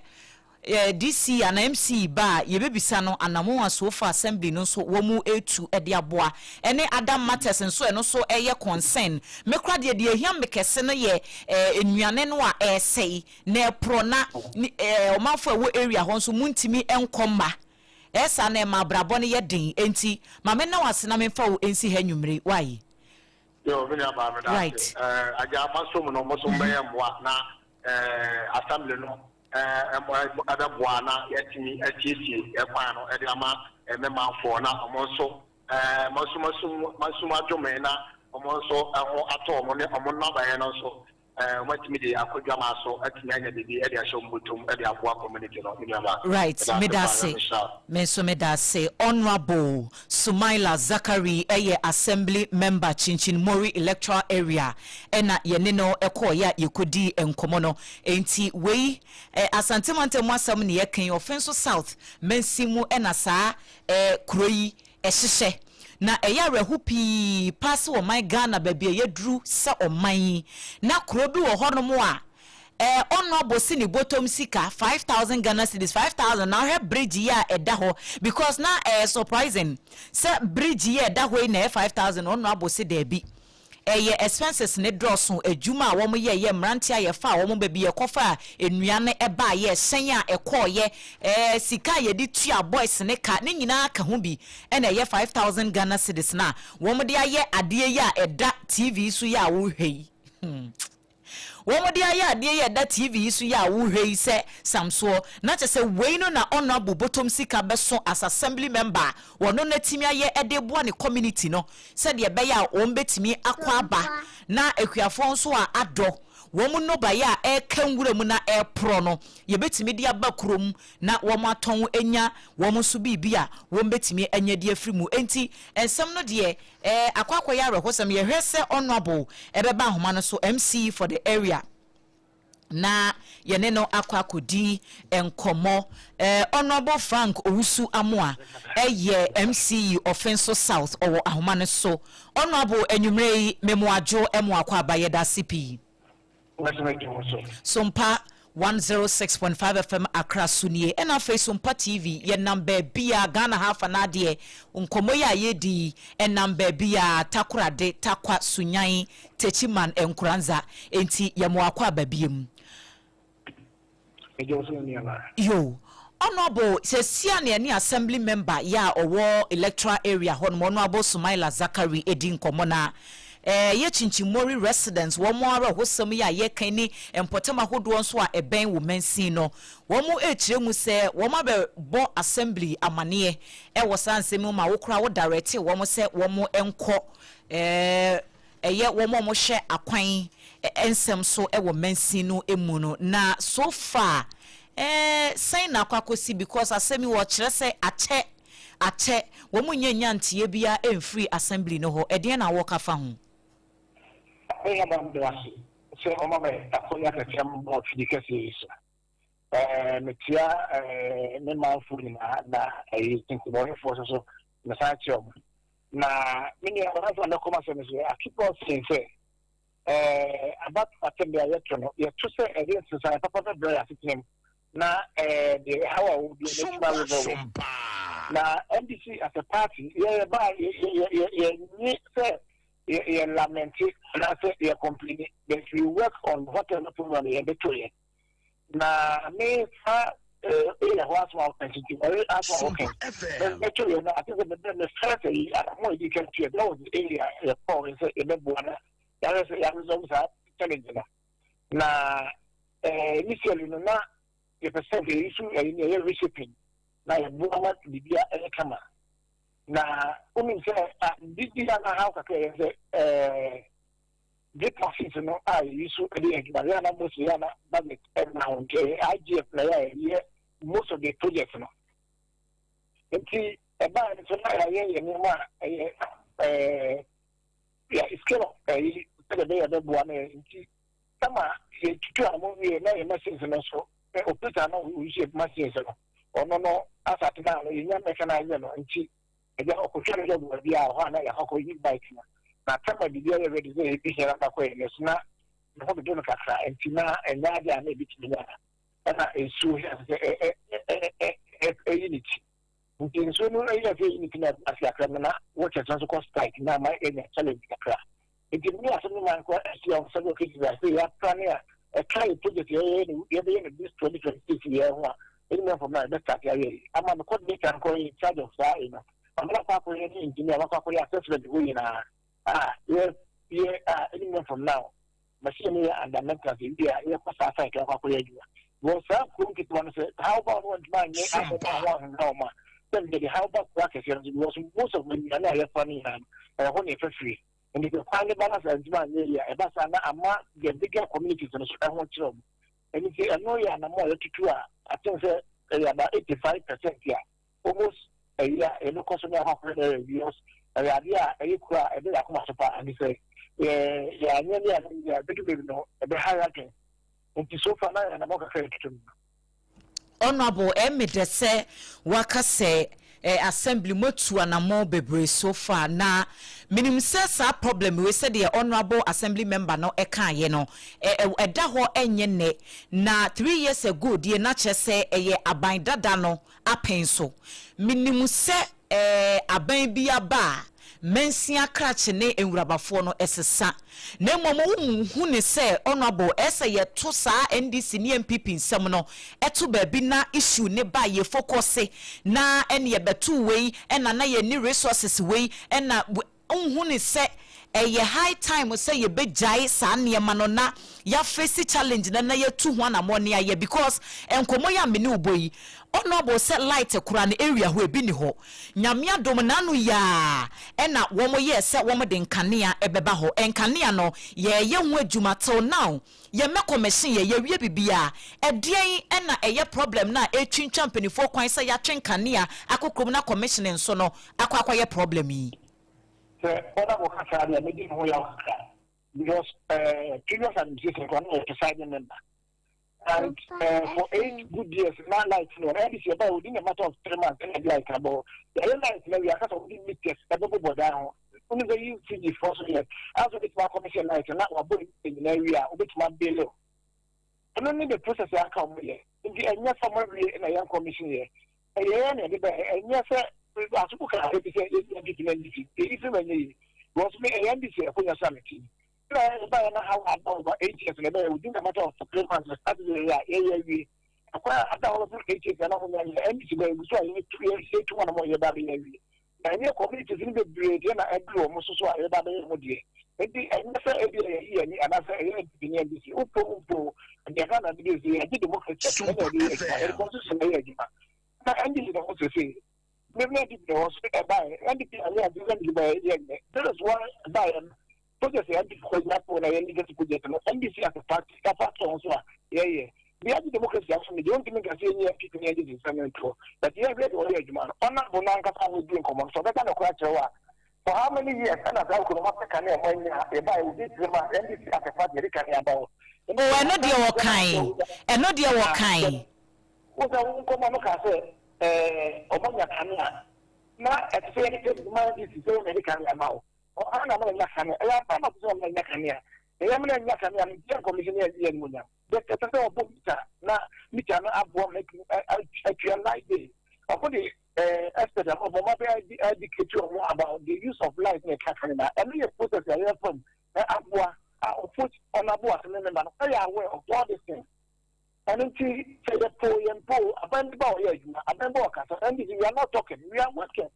DC ana MC ba a, yɛbɛbisa no anammɔn a so far assembly no nso wɔn mu etu de aboa, ɛne other matters nso ɛno nso ɛyɛ concern. Me kora deɛ, deɛ ehia me kɛse no yɛ nnuane no a ɛresɛe na ɛporɔ na ɔmanfo a ɛwɔ area hɔ nso muntumi nkɔ mma ɛsa na ɛma abrabɔ no yɛ den. Enti maame na wase na memfa wo nsi ha nwummere wae. Yo, me nua baa, meda ase. Agya masom no, mo so mbɛyɛ mmoa na assembly no ɛbɛboa na yɛatumi asiesie ɛkwan no ɛde ama me manfoɔ, na ɔmo nso masum masum masum adwome na ɔmo nso ɛho atɔ ɔmo, ne ɔmo nnɔbaeɛ no nso ɔmo atumi de akɔ dwama so atumi anya biribi ɛde ahyɛ ɔmo bɔtɔm ɛde aboa community no, me nua baa. Right, meda ase. Me nso meda ase. Honourable Sumaila Zakari ɛyɛ assembly member, Chinchin electoral area, ɛna yɛne no ɛkɔɔyɛ a yɛkɔdii nkɔmmɔ no. Enti wei Asante mantam mu asɛm ne yɛka yi. Ɔfɛn South mansin mu ɛna saa kuro yi ɛhyehyɛ, na ɛyɛ awerɛho pii paase wɔ ɔman Ghana baabi a yɛduru sɛ ɔman yi, na kuro bi wɔ hɔnom a ɔno abɔsi ne bɔtɔm sika 5,000 Ghana cedis, 5,000, na ɔhwɛ bridge yi a ɛda hɔ, because na ɛyɛ surprising sɛ bridge yi a ɛda hɔ yi na ɛyɛ 5,000. Ɔno abɔsi daabi, ɛyɛ expenses ne dɔɔso, adwuma a wɔn yɛ, yɛ mmeranteɛ a yɛfa a wɔn baabi yɛkɔfa a nnua no ɛbaa yɛ hyɛn a ɛkɔɔyɛ, sika a yɛde tua boys ne ka ne nyinaa ka ho bi, ɛna ɛyɛ 5,000 Ghana cedis na wɔn de ayɛ adeɛ yi a ɛda TV so yi a wɔrehwɛ yi. Wɔn de ayɛ adeɛ yi a ɛda TV yi so yi a wɔrehwɛ yi sɛ samsoɔ, na kyerɛ sɛ wei no na ɔno abo bɔtɔm sika bɛso as assembly member a wɔno n'atumi ayɛ ɛde boa ne community no, sɛdeɛ ɛbɛyɛ a wɔn bɛtumi akɔ aba, na akuafoɔ nso a adɔ wɔn nnɔbaeɛ a ɛreka nwura mu na ɛreporɔ no, yɛbɛtumi de aba kurom na wɔn atɔn anya wɔn nso biribi a wɔn bɛtumi anya de afiri mu. Enti nsɛm no deɛ akɔ akɔyɛ awerɛhosɛm. Yɛhwɛ sɛ honourable ɛbɛba ahoma no so, MC for the area, na yɛne no akɔ akɔdi nkɔmmɔ. Honourable Frank Owusu Amoa ɛyɛ MC Ɔfenso South, ɔwɔ ahoma no so. Honourable, anwummerɛ yi memoadwo ɛmo akɔ aba, yɛda ase pii. Sompa 106.5 FM Accra so nie, ɛna afei Sompa TV yɛnam baabia Ghana ha afa n'adeɛ. Nkɔmmɔ yi a yɛdi yi ɛnam baabia Takorade, Takwa, Sunyan, Techiman, Nkoranza. Enti yɛmo akɔ aba biem. Yo, honourable, sɛsia ne ɛne assembly member yɛ a ɔwɔ electoral area hɔ nom, Honourable Sumaila Zakari, edi nkɔmmɔ. Na yɛ Kyinkyimori residents wɔn awerɛhosɛm yi a yɛka ne mpɔtam ahodoɔ nso a ɛbɛn wɔ mansin no, wɔn rekyerɛ mu sɛ wɔn abɛbɔ assembly amaneɛ ɛwɔ saa nsɛm mu ma wokora wo direct wɔn sɛ wɔn nkɔ ɛyɛ wɔn a wɔhwɛ akwan nsɛm so ɛwɔ mansin no mu no. Na so far sɛn na akɔ akɔsi? Because asɛm yi wɔkyerɛ sɛ akyɛ akyɛ, wɔn nyɛ nyanteɛ biara mfiri assembly no hɔ. Ɛdeɛn na wɔka fa ho? Ɛyɛ ba mede ase sɛ ɔma me akɔnya kakra mu wɔ fidi kɛseɛ yi so. Metia me manfoɔ nyinaa na ɛyi ntimmɔrefoɔ so so mesan kyerɛ ɔmo. Na me nua ɔnafo a mɛkɔm asɛm so, I keep on saying sɛ abato atɛm a yɛto no, yɛto sɛ ɛde nsesan papa bɛbrɛ yɛ asetena mu. Na deɛ ɛhaw a wɔwɔ biara no atumi aresolve. Na NDC as a party, yɛyɛ ba a, yɛnye sɛ yɛ lamente anaasɛ yɛ complaini, but we work on whatever problem yɛde to yɛ. Na me fa area hɔ asoma wɔka nti wɔre asoma wɔka mɛto yɛ no ate sɛ mebɛ me first ayi anamo a ɛdi kan tuɛ, that was the area yɛkɔɔ sɛ yɛbɛboa na yɛahwɛ sɛ yɛaresolve saa challenge no. Na initially no, na yɛpɛ sɛ nka yɛyi so ɛyi ne yɛyɛ reshaping na yɛboa ma biribia ɛyɛ kama. Na wonim sɛ biribi a na haw kakra yɛ sɛ drip machines no a yɛyi so de yɛ adwuma yɛ ana mostly yɛ ana budget ɛna ho, nti ɛyɛ IGF na yɛ a yɛyɛ most of the projects no. Nti ɛbaa no so na yɛayɛ yɛ nneɛma a ɛyɛ yɛ scale of ɛyi sɛdeɛ ɛbɛyɛ ɛbɛboa no. Nti sama yɛtutu a mo wie na yɛ machines no so, operator no oyi yɛ machines no, ɔno no asate naa no yɛnya mechanise no. Nti ɛgya ɔkɔhwɛ no job baabi a hɔ a na yɛakɔ akɔyi bike no na tama biribi ayɛ ready sɛ ebi hia na kɔ yɛ no so na ne ho dodo no kakra. Nti na ɛnyɛ ade a na ebi tumi nya, ɛna nsuo hɛ sɛ ɛ ɛ ɛ ɛ ɛyi ne ti. Nti nsuo no ɛyi sɛ ɛyi ne ti na ase kakra no na wɔkyɛ sɛ nso kɔ strike na ama ɛnya challenge kakra. Nti mi asɛm no maa nkɔ ɛsi a ɔsɛ bɛ kesi ase yɛapra ne a ɛka yɛ project yɛyɛ no, yɛbɛyɛ no this 2026 yɛ ho a ɛni mɛ fam na yɛbɛ start ayɛ yi ama me coordinator nkɔ in charge of saa yi no amana kɔ akɔyɛ ne engineer wakɔ akɔyɛ assessment hɔ nyinaa a yɛ yɛ a ɛni mɛ from now machine no yɛ under maintenance ebi a yɛkɔ saa site akɔ akɔyɛ adwuma wɔ saa kurom ketewa no sɛ how about no wɔntuma anyɛ ahoma ho ahoma wɔn a sɛ yɛde how about kuro akɛseɛ no so, because most of nnuane a yɛfa no nyinaa no ɛyɛ hɔ na yɛfa firi. Nti sɛ kwan ne ba na sɛ ntoma anyɛ yie a, ɛba saa na ama the bigger communities no so ɛho kyerɛ wɔn. Ɛno nti ɛno yɛ anamɔ a yɛtutu a aten sɛ ɛyɛ about 85% a almost ɛyɛ a yɛbɛkɔ so ne akɔ akɔyɛ no ɛyɛ, because ɛyɛ adeɛ a ɛyɛ kuro a ɛbɛyɛ akoma so paa. Nti sɛ yɛ yɛanyɛ ne anyɛ yie a, ɛbɛdu baabi no ɛbɛha yɛ adwene. Nti so far na yɛ anamɔ kakra yɛtutu no. Honourable, ɛme dɛ sɛ waka sɛ assembly moatu anammɔn bebree so far, na menim sɛ saa problem wei, sɛdeɛ honourable assembly member no ɛkaeɛ no, ɛda hɔ ɛnyɛ nnɛ. Na 3 years ago deɛ, na kyerɛ sɛ ɛyɛ aban dada no apɛn so. Menim sɛ aban bi aba a, mansia krakye ne nwurabafoɔ no ɛsesa. Na mmom wohu ne sɛ, honourable, ɛsɛ yɛto saa NDC ne NPP nsɛm no ɛto baabi na issue ne ba yɛ focus na ɛne yɛbɛto wei, ɛna na yɛni resources wei, ɛna nhu ne sɛ ɛyɛ high time sɛ yɛbɛgyae saa nneɛma no na yɛafesi challenge na yɛtu ho anammɔ ne ayɛ, because nkɔmmɔ yi a me ne wo bɔ yi, honourable, sɛ light kora no area hɔ ebi ni hɔ. Nyame adom, n'ano yaa ɛna wɔn yɛ sɛ wɔn de nkanea ɛbɛba hɔ. Nkanea no yɛyɛ ho adwuma till now, yɛmɛ commission yɛ yɛwie bibia. Ɛdeɛn ɛna ɛyɛ problem na ɛtwintwa mpanimfoɔ kwan sɛ yɛatwe nkanea akɔ kurom na commission nso no akɔ akɔyɛ problem yi? Sɛ ɔda bɔ kakra deɛ, medi ne ho yaw kakra because previous administration kora na yɛ presiding member and for 8 good years na light no na NDC ɛbaa within a matter of 3 months ɛna ɛde light abɔ. Yɛyɛ light na wia kasa wɔde meters ɛbɛbobɔ dan ho. Wɔn sɛ ECG foɔ so yɛ aso obetumi akɔmhyɛ light na wabɔ ne nyinaa wie a, obetumi abill. Ɛno ne the process a aka wɔn yɛ. Nti ɛnyɛ fam awie na yɛn commission yɛ ɛyɛ yɛn na yɛde bɛyɛ. Ɛnyɛ sɛ asoko kan bi sɛ yɛyi NPP na NDC yɛyi firi ma ɛnyɛ yie, because me ɛyɛ NDC ɛkonya so a mete na ɛba yɛ na haw aba over 8 years na ɛbɛyɛ within a matter of 3 months na start yɛ yɛ a yɛyɛ awie. Ɛkwan ada hɔ bɛfo 8 years na ho nyɛ NDC bɛyɛ gu so a yɛtu yɛtu wɔn mo yɛba bɛyɛ awie na ɛnyɛ communities no bebree deɛ na ɛduru wɔn so so a yɛba bɛyɛ mo deɛ. Nti ɛnyɛ sɛ ebi a yɛyi yɛn ni anaasɛ ɛyɛ NPP ne NDC wofo wofo deɛ Ghana de bi sɛ yɛgye democracy ɛna yɛde yɛ adwuma, yɛde constitution na yɛ adwuma. Na NDC na ho sese mímu NPP na wɔn so ɛbaeɛ NPP anyɛ ade NDC bɛyɛ yɛ nyɛ. That is why ɛbaeɛ no project yɛ NPP kɔ gyina po na yɛ legacy project no, NDC as a party ɛfa to wɔn so a yɛyɛ bi agye democracy aso no deɛ, wɔntumi nka sɛ yɛnyɛ NPP ne NDC nsɛm no ntoɔ, but yɛhwɛ deɛ ɔyɛ adwuma no. Ɔnabo no ankasa a wɔdi nkɔmmɔ no sɛ ɔbɛka no koraa kyerɛ wo a, for how many years ɛna saa kuro no wɔapɛ kanea ɔmo anya? Yɛbaa yɛ within 3 months NDC as a party yɛde kanea ba hɔ. O, ɛno deɛ wɔkan, ɛno deɛ wɔkan. Wo sɛ wo nkɔmmɔ no ka sɛ ɔmo nya kanea na ɛte sɛ yɛde tɛ ma NDC sɛ wɔn yɛde kanea ma wo ɔha na mo nya kanea. Ɛyɛ ampa na ɔte sɛ ɔmo nya kanea, ɛyɛ mo na nya kanea no nti yɛn commission yɛ yɛ animuonyam. Ɛsɛ sɛ ɔbɔ meter na meter no aboa ma atua light bill. Ɔmo de expert a ɔmo ɔmo abɛ educate ɔmo about the use of light na ɛka ka nyinaa. Ɛno yɛ process a yɛyɛ fam aboa a ɔfo ɔnabo assembly member no ɛyɛ aware of all these things. Ɛno nti sɛ yɛpo yɛn po, aban bi ba, ɔyɛ adwuma, aban bi ɔkasa. NDC, we are not talking, we are working.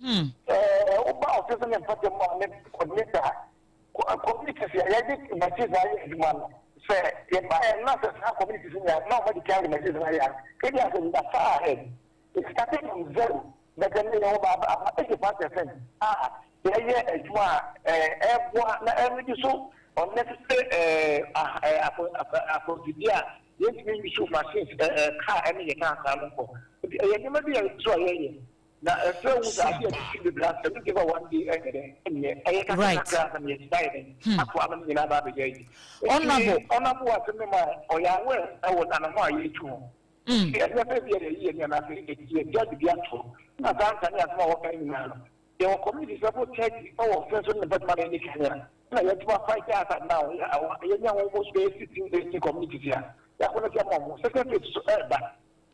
Woba ɔfisi ne mpɔtam mu a, ne coordinator communities a yɛde machines ayɛ adwuma no, sɛ yɛba yɛ na sɛ saa communities nyinaa na wɔde kan de machines no ayɛ a, ebi asɛ we are far ahead. It started from zero, but ɛnɛ yɛwɔ about 85% a yɛyɛ adwuma a ɛɛboa na ɛredi so unnecessary akɔnfidie a yɛntumi use machines, car ɛne yɛ kaa saa no nkɔ. Nti ɛyɛ nneɛma bi a yɛso a yɛyɛ na ɛsɛ wo sɛ adeɛ a ɛdi bebree asɛ no give one day ɛnyɛ dɛ ɛnyɛ ɛyɛ kakra kakra sɛ yɛ ayɛ dɛ akɔ ama no nyinaa ba abɛyɛ yi. Honorable. Honorable asɛm no ma ɔyɛ aware ɛwɔ anamɔ a yɛtu ho. Ɛnyɛ sɛ bi a yɛyi yɛ ni anaasɛ yɛgya bibi ato na saa nka ne asɛm a wɔka nyinaa no, yɛwɔ community sɛ 30 ɛwɔ fɛn so ne mpɛtuma na ɛni kanea na yɛtuma fight as at now. Yɛnya almost bɛyɛ 16, 18 communities a yɛakɔ no sɛ ma ɔmo second phase so ɛɛba.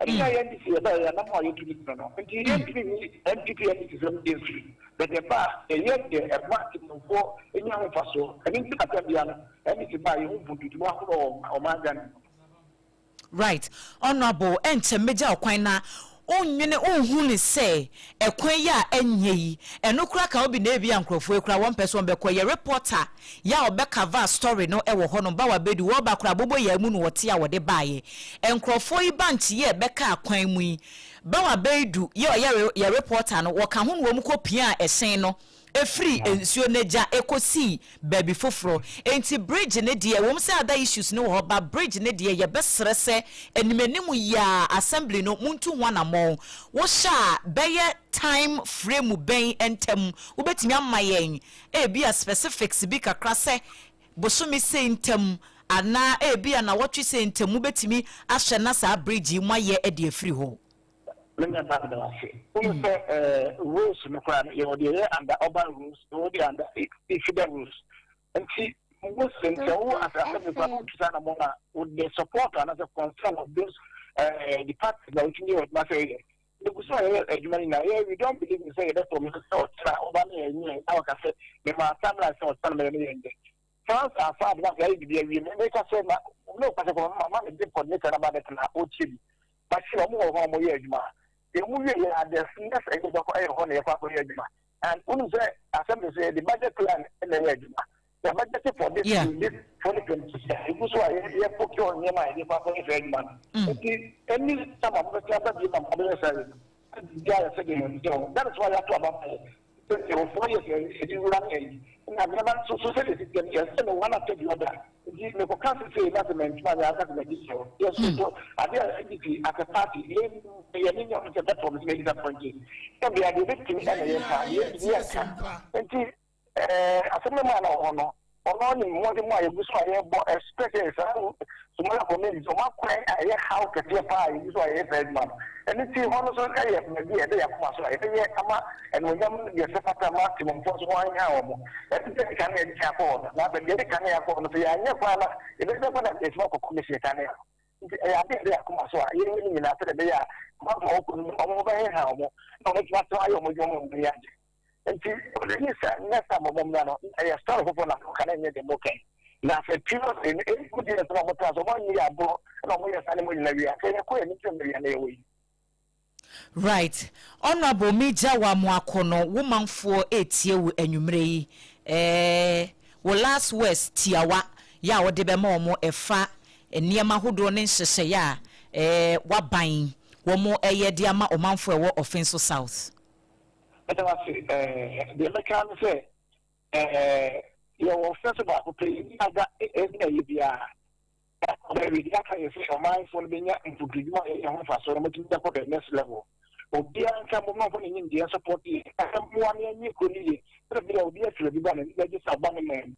Ɛne na yɛn ndc yɛbɛyɛ yɛn anam a yɛtu ne no nti yɛntumi nyi NPP NDC sɛm de mfiri, but ɛba a ɛyɛ deɛ ɛma temmɔfoɔ nya ho mfasoɔ. Ɛno nti na tɛm bia no NDC ba a, yɛho mpuntutu ahoroɔ wɔ ɔman Ghana mu. Right Honourable, ɛnkyɛ mɛgya ɔkwan na wonnwene wonhu ne sɛ ɛkwan yi a ɛnyɛ yi, ɛno koraa ka obi na ebi a nkurɔfoɔ yi koraa wɔmpɛ sɛ wɔmbɛkɔ. Yɛ reporter yɛ a ɔbɛcover story no ɛwɔ hɔnom ba wabɛdu wɔba koraa abobo yɛ mu no wɔte a wɔde baeɛ nkurɔfoɔ yi bankye yɛ bɛka akwan mu yi ba wabɛdu yɛ ɔyɛ yɛ reporter no, wɔka ho na wɔn kɔ pia a ɛhyɛn no efiri nsuo n'agya ekosii baabi foforɔ. Nti bridge ne deɛ wɔn sɛ other issues no wɔ hɔ ba, bridge ne deɛ yɛbɛsrɛ sɛ anim anim yia assembly no muntu ho anammɔn. Wohyɛ a bɛyɛ time frame bɛn ntam wobɛtumi ama yɛn ebi a specifics bi kakra sɛ bosome sei ntam anaa ebi a nawɔtwe sei ntam wobɛtumi ahyɛ na saa bridge yi mu ayɛ de afiri hɔ? Menya ba da ase. Wọ́n sɛ roads no koraa no, yɛwɔ deɛ ɛyɛ under urban roads, yɛwɔ deɛ under feeder roads. Nti mostly sɛ wo as assembly koraa no wotu saa na mo na with the support anaasɛ concern of those departments na wotumi yɛ adwuma sɛ yɛ egu so a yɛyɛ adwuma no nyinaa. Yɛ we don't believe in sɛ yɛbɛ promise sɛ ɔkyerɛ a ɔba no yɛ nyɛ na wɔka sɛ mema timeline sɛ ɔkyerɛ no mɛyɛ no yɛ nyɛ. France afa de na sɛ yɛayɛ biribi awie. Meka sɛ na ne ɔka sɛ kɔma ma mede coordinator na ba bɛtena ɔtie bi machine ɔmo wɔ hɔ a ɔmo yɛ adwuma. Emu wie yɛ a, the next ɛyɛ bɛkɔ ɛyɛ hɔ na yɛkɔ akɔyɛ adwuma. And wonim sɛ assembly so yɛde budget plan na ɛyɛ adwuma. The budget for this this 2026 egu so a yɛ procure nneɛma a yɛde kɔ akɔyɛ saa adwuma no. Nti ɛni sama mo bɛtɛ aba bi ma mo bɛyɛ saa yɛ no biribi ayɛ sɛ deɛ yɛn sɛ that is why yɛato aba ma yɛ sɛ yɛwɔ 4 years yɛde wura ne yɛn na nneɛma nso so sɛdeɛ ɛsi tiɛ no yɛsɛ no one after the other. Nti mekɔka sese na sɛ mantuma anyɛ aka sɛ magye kyɛw yɛ so so adeɛ a NDC as a party yɛn yɛne nyɛ ɔmo sɛ bɛtɔ ɔmo sɛ mɛ disappoint sɛ bia deɛ ebɛtumi ɛna yɛn ka deɛ yɛntumi yɛn ka. Nti asɛm no maa na wɔ hɔ no, ɔno ne mmɔden mu a yɛgu so a yɛbɔ, especially saa Somalia community ɔmo akwan a ɛyɛ haw kɛseɛ paa a yɛgu so a yɛyɛ saa adwuma no. Ɛno ti hɔ no so ɛyɛ baabi a ɛbɛyɛ akoma so a yɛbɛyɛ ama ɛnuonyam deɛ sɛ fata ma temɔmfoɔ so ho aheha wɔn. Ɛno sɛ yɛde kanea de akɔ hɔ no, na baabi yɛde kanea akɔ hɔ no sɛ yɛanyɛ kwan na yɛbɛsɛ kɔ na yɛtumi akɔ commission kanea no. Nti ɛyɛ ade a ɛbɛyɛ akoma so a yɛnyɛ no nyinaa sɛdeɛ ɛbɛyɛ a amanfoɔ a wɔkɔ no mu ɔmo bɛheha wɔn na wɔn atumi atena ayɛ wɔn adwuma mu ani agye. Nti ɔde sɛ next time ɔmo mmra no, ɛyɛ story foforɔ na ɔka na ɛnyɛ deɛ mo kɛn na sɛ period ɛni 8 good years na ɔmo tena so ɔmo anyi agorɔ na ɔmo yɛ saa ne mo nyina wie a sɛ yɛkɔ yɛ anim sɛ mmɛwia na yɛwɔ yi. Right, Honourable, megya wa mo akɔ no, wo manfoɔ etie wo anwummerɛ yi. Wo last words tiawa yɛ a wɔde bɛma wɔn ɛfa nneɛma ahodoɔ ne nhyehyɛeɛ a waban wɔn ɛyɛ de ama ɔmanfoɔ ɛwɔ Ɔfenso South. Ɛda wase. Deɛ mɛka no sɛ yɛwɔ fɛ so baako pɛ yi aga ɛne ɛyɛ biara baabi deɛ aka yɛ sɛ ɔmanfoɔ no bɛnya mfutudwuma a yɛyɛ ho mfasoɔ na wɔtumi akɔ the next level. Obiara nka mmom na ɔmfa ne nimdeɛ support yɛ mmoa ne anyi kuro no yie sɛdeɛ bɛyɛ a obi afiri obi ba no bɛgye sɛ ɔba ne man.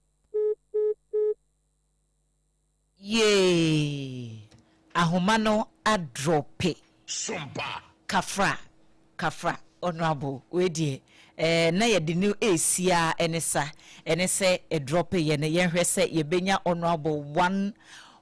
Yee, ahoma no adrop. Kafra kafra, Honourable, wei deɛ na yɛde no esia ɛne sa ɛne sɛ ɛdrop yɛ no. Yɛnhwɛ sɛ yɛbɛnya Honourable one.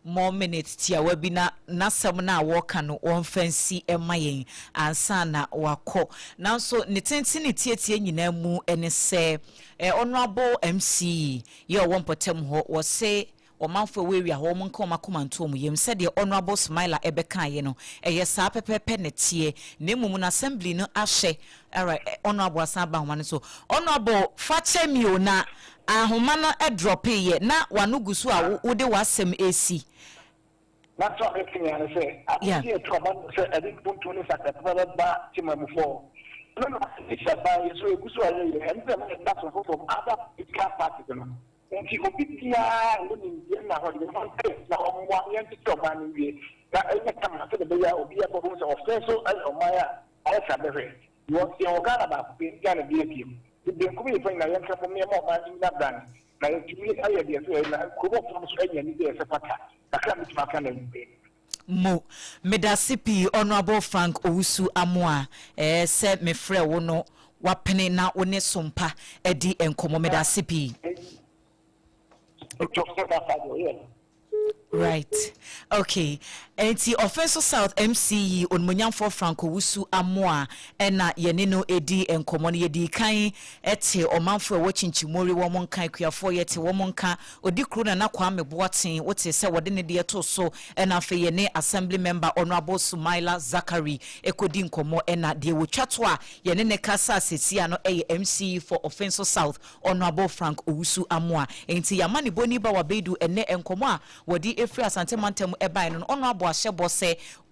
more minutes tiawa bi na n'asɛm no a wɔreka no wɔmfa nsi mma yɛn ansa na wakɔ. Nanso ne tenten ne tietie nyinaa mu ne sɛ eh, Honourable MC yi a ɔwɔ mpɔtam hɔ, wɔse ɔmanfoɔ a ɛwɔ area hɔ wɔn nka wɔn akoma nto wɔn yam sɛdeɛ Honourable Smiler ɛbɛkaeɛ no, ɛyɛ saa pɛpɛɛpɛ na ɛteɛ. Na mmom no Assembly no ahyɛ, alright, Honourable asan aba ahoma no so. Honourable, fa kyɛ me o, na Ahoma no drɔpeeɛ na w'ano gu so a wode w'asɛm resi. N'asɛm a meka nyinaa ne sɛ, Yeah. Afe yi a ɛto aba no sɛ ɛde mpontuo ne nsakrae papa bɛba Temanmufoɔ. Ɛno na Asia ban yi so ɛgu so a yɛyɛ. Ɛno na ɛma yɛda so foforɔ other political parties no. Nti obi biara a ɔwɔ nimdeɛ ne ahoɔden no ɔmpɛ na ɔmmoa na yɛnkyekye ɔman no nwie na ɛnyɛ kama sɛdeɛ ɛbɛyɛ a obiara bɛhu sɛ ɔfe nso yɛ ɔman a ayɛ sɛ abɛhwɛ. Because yɛwɔ Ghana baako pɛ, yɛnni Ghana biara bio. Nti benkum nifa nyinaa yɛnka mmom na yɛmma ɔman no nnyina bran na yɛatumi ayɛ deɛ ɛsɛ yɛyɛ na kuromfoɔ no nso anya anigye a ɛsɛ fata. Kakra a mɛtumi aka no anwummerɛ yi. Mo. Medase pii Honourable Frank Owusu Amoah eh, sɛ me frɛ wo no wapene na wo ne Sompa adi nkɔmmɔ. Medase pii. Right. Okay. Enti Offinso South MC yi Onimonyamfoɔ Frank Owusu Amoah ɛna yɛne no ɛdi nkɔmmɔ no. Yɛdii kan te ɔmanfoɔ a ɛwɔ Kyinkyimori wɔn nka, akuafoɔ yɛte wɔn nka, Odikuro Nana Kwame Boateng wotee sɛ wɔde ne deɛ too so, ɛna afei yɛne Assembly Member Honourable Sumaila Zakari ɛkɔdi nkɔmmɔ, ɛna deɛ wɔtwa to a yɛne no kasa sesia no ɛyɛ MC for Offinso South Honourable Frank Owusu Amoah. Enti yɛn amanebɔni ba Wabedu ɛnnɛ nkɔmmɔ a wɔde firi Asante mantam baeɛ no no, Honourable ahyɛ bɔ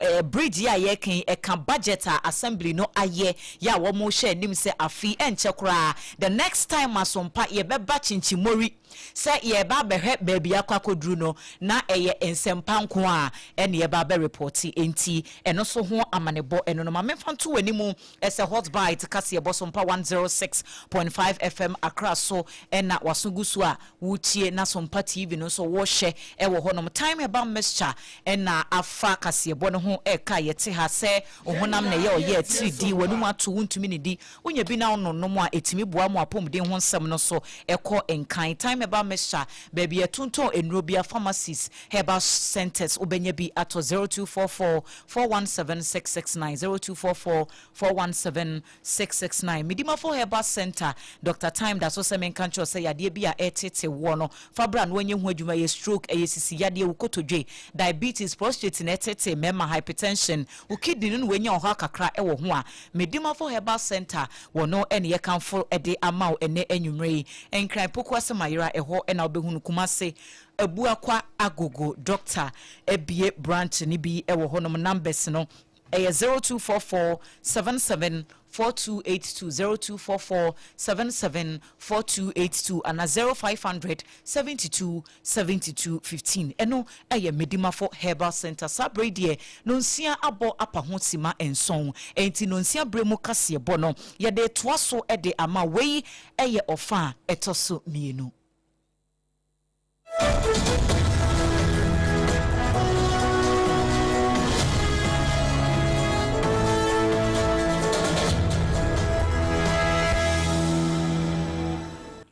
sɛ bridge yi a yɛreka yi ɛka budget a Assembly no ayɛ yɛ a wɔrehwɛ anim sɛ afe yi ɛnkyɛ koraa the next time Asompa yɛbɛba Kyinkyimori sɛ yɛreba abɛhwɛ baabi akɔ akɔduru no na ɛyɛ nsɛmpa nko ara ɛna yɛba abɛrepɔte. Enti ɛno nso ho amanebɔ ɛno no. Ma memfa nto w'anim Ɛsɛ Hot Bite kaseɛbɔ so mpa 106.5 FM Accra so na w'aso gu so a woretie na Sompa TV no nso worehwɛ wɔ hɔnom. Thyme Herbal Mixture na afa kaseɛbɔ no ho reka a yɛte ha sɛ wo honam na ɛyɛ ɔyɛ atiridii, w'anum ato wontumi nnidi, wonya bi na wononom a ɛtumi boa ma w'apɔmuden ho nsɛm no so kɔ nkan. Thyme Herbal Mixture, baabi a yɛtontɔn nnuro biara, pharmacies, herbal centres wobɛnya bi atɔ 0244 417 669 0244 417 669 Medimafo Herbal Centre Doctor Time da so sɛ menka nkyerɛ wo sɛ yadeɛ bi a ɛretete woɔ no fa bra na wɔnyɛ ho adwuma ɛyɛ stroke ɛyɛ sisi yadeɛ wo kotodwe diabetes prostate na ɛtete mmarima hypertension wo kidney no na wanya ɔhaw kakra wɔ ho a Medimafo Herbal Centre wɔ no na yɛkamfo de ama wo ɛnnɛ anwummerɛ yi Nkran Pokuase Mayera ɛhɔ na wobɛhunu Kumase Abuakwa Agogo doctor abue branch no bi wɔ hɔnom numbers no ɛyɛ 0244 77 4282 0244 77 4282 ana 0500 72 72 15 ɛno ɛyɛ Medimafo Herbal Center saa berɛ yi deɛ nonsia abɔ apa ho sima nson enti nonsia berɛ mu kaseɛbɔ no yɛde toa so de ama wei ɛyɛ ɔfa a ɛtɔ so mmienu.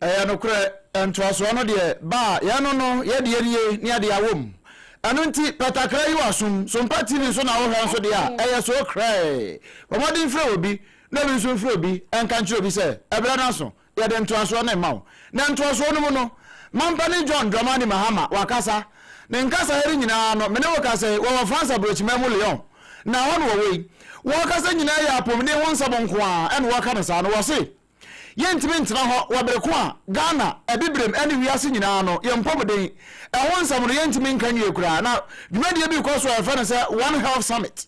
Ɛyɛ nokorɛ, ntoasoɔ no deɛ, ba a, yɛn no no, yɛ deɛ nie, ne yɛde awɔ mu. Ɛno nti, pɛtakra yi w'asom, Sompa TV nso na wohwɛ nso deɛ a, ɛyɛ so krɛɛ. Bɔ mmɔden frɛ obi, na obi nso mfrɛ obi, nka nkyerɛ obi sɛ, ɛberɛ no aso, Yɛde ntoasoɔ no rema wo. Na ntoasoɔ no mu no, Mampanin John Dramani Mahama, wakasa. Ne nkasaeɛ no nyinaa no, me ne wo kasa yi, wɔwɔ France aburokyiman mu Lyon. Na ɛhɔ na wɔwɔ yi. Wɔrekasa nyinaa yɛ apɔmuden ho nsɛm nko ara ɛna wɔreka no saa no. Wɔse, yɛntumi ntena hɔ wɔ bere ko a Ghana, Abibirem ɛne wiase nyinaa no, yɛn mpɔmuden ɛho nsɛm no yɛntumi nka nwie koraa. Na dwumadie bi rekɔ so a yɛfrɛ no sɛ One Health Summit.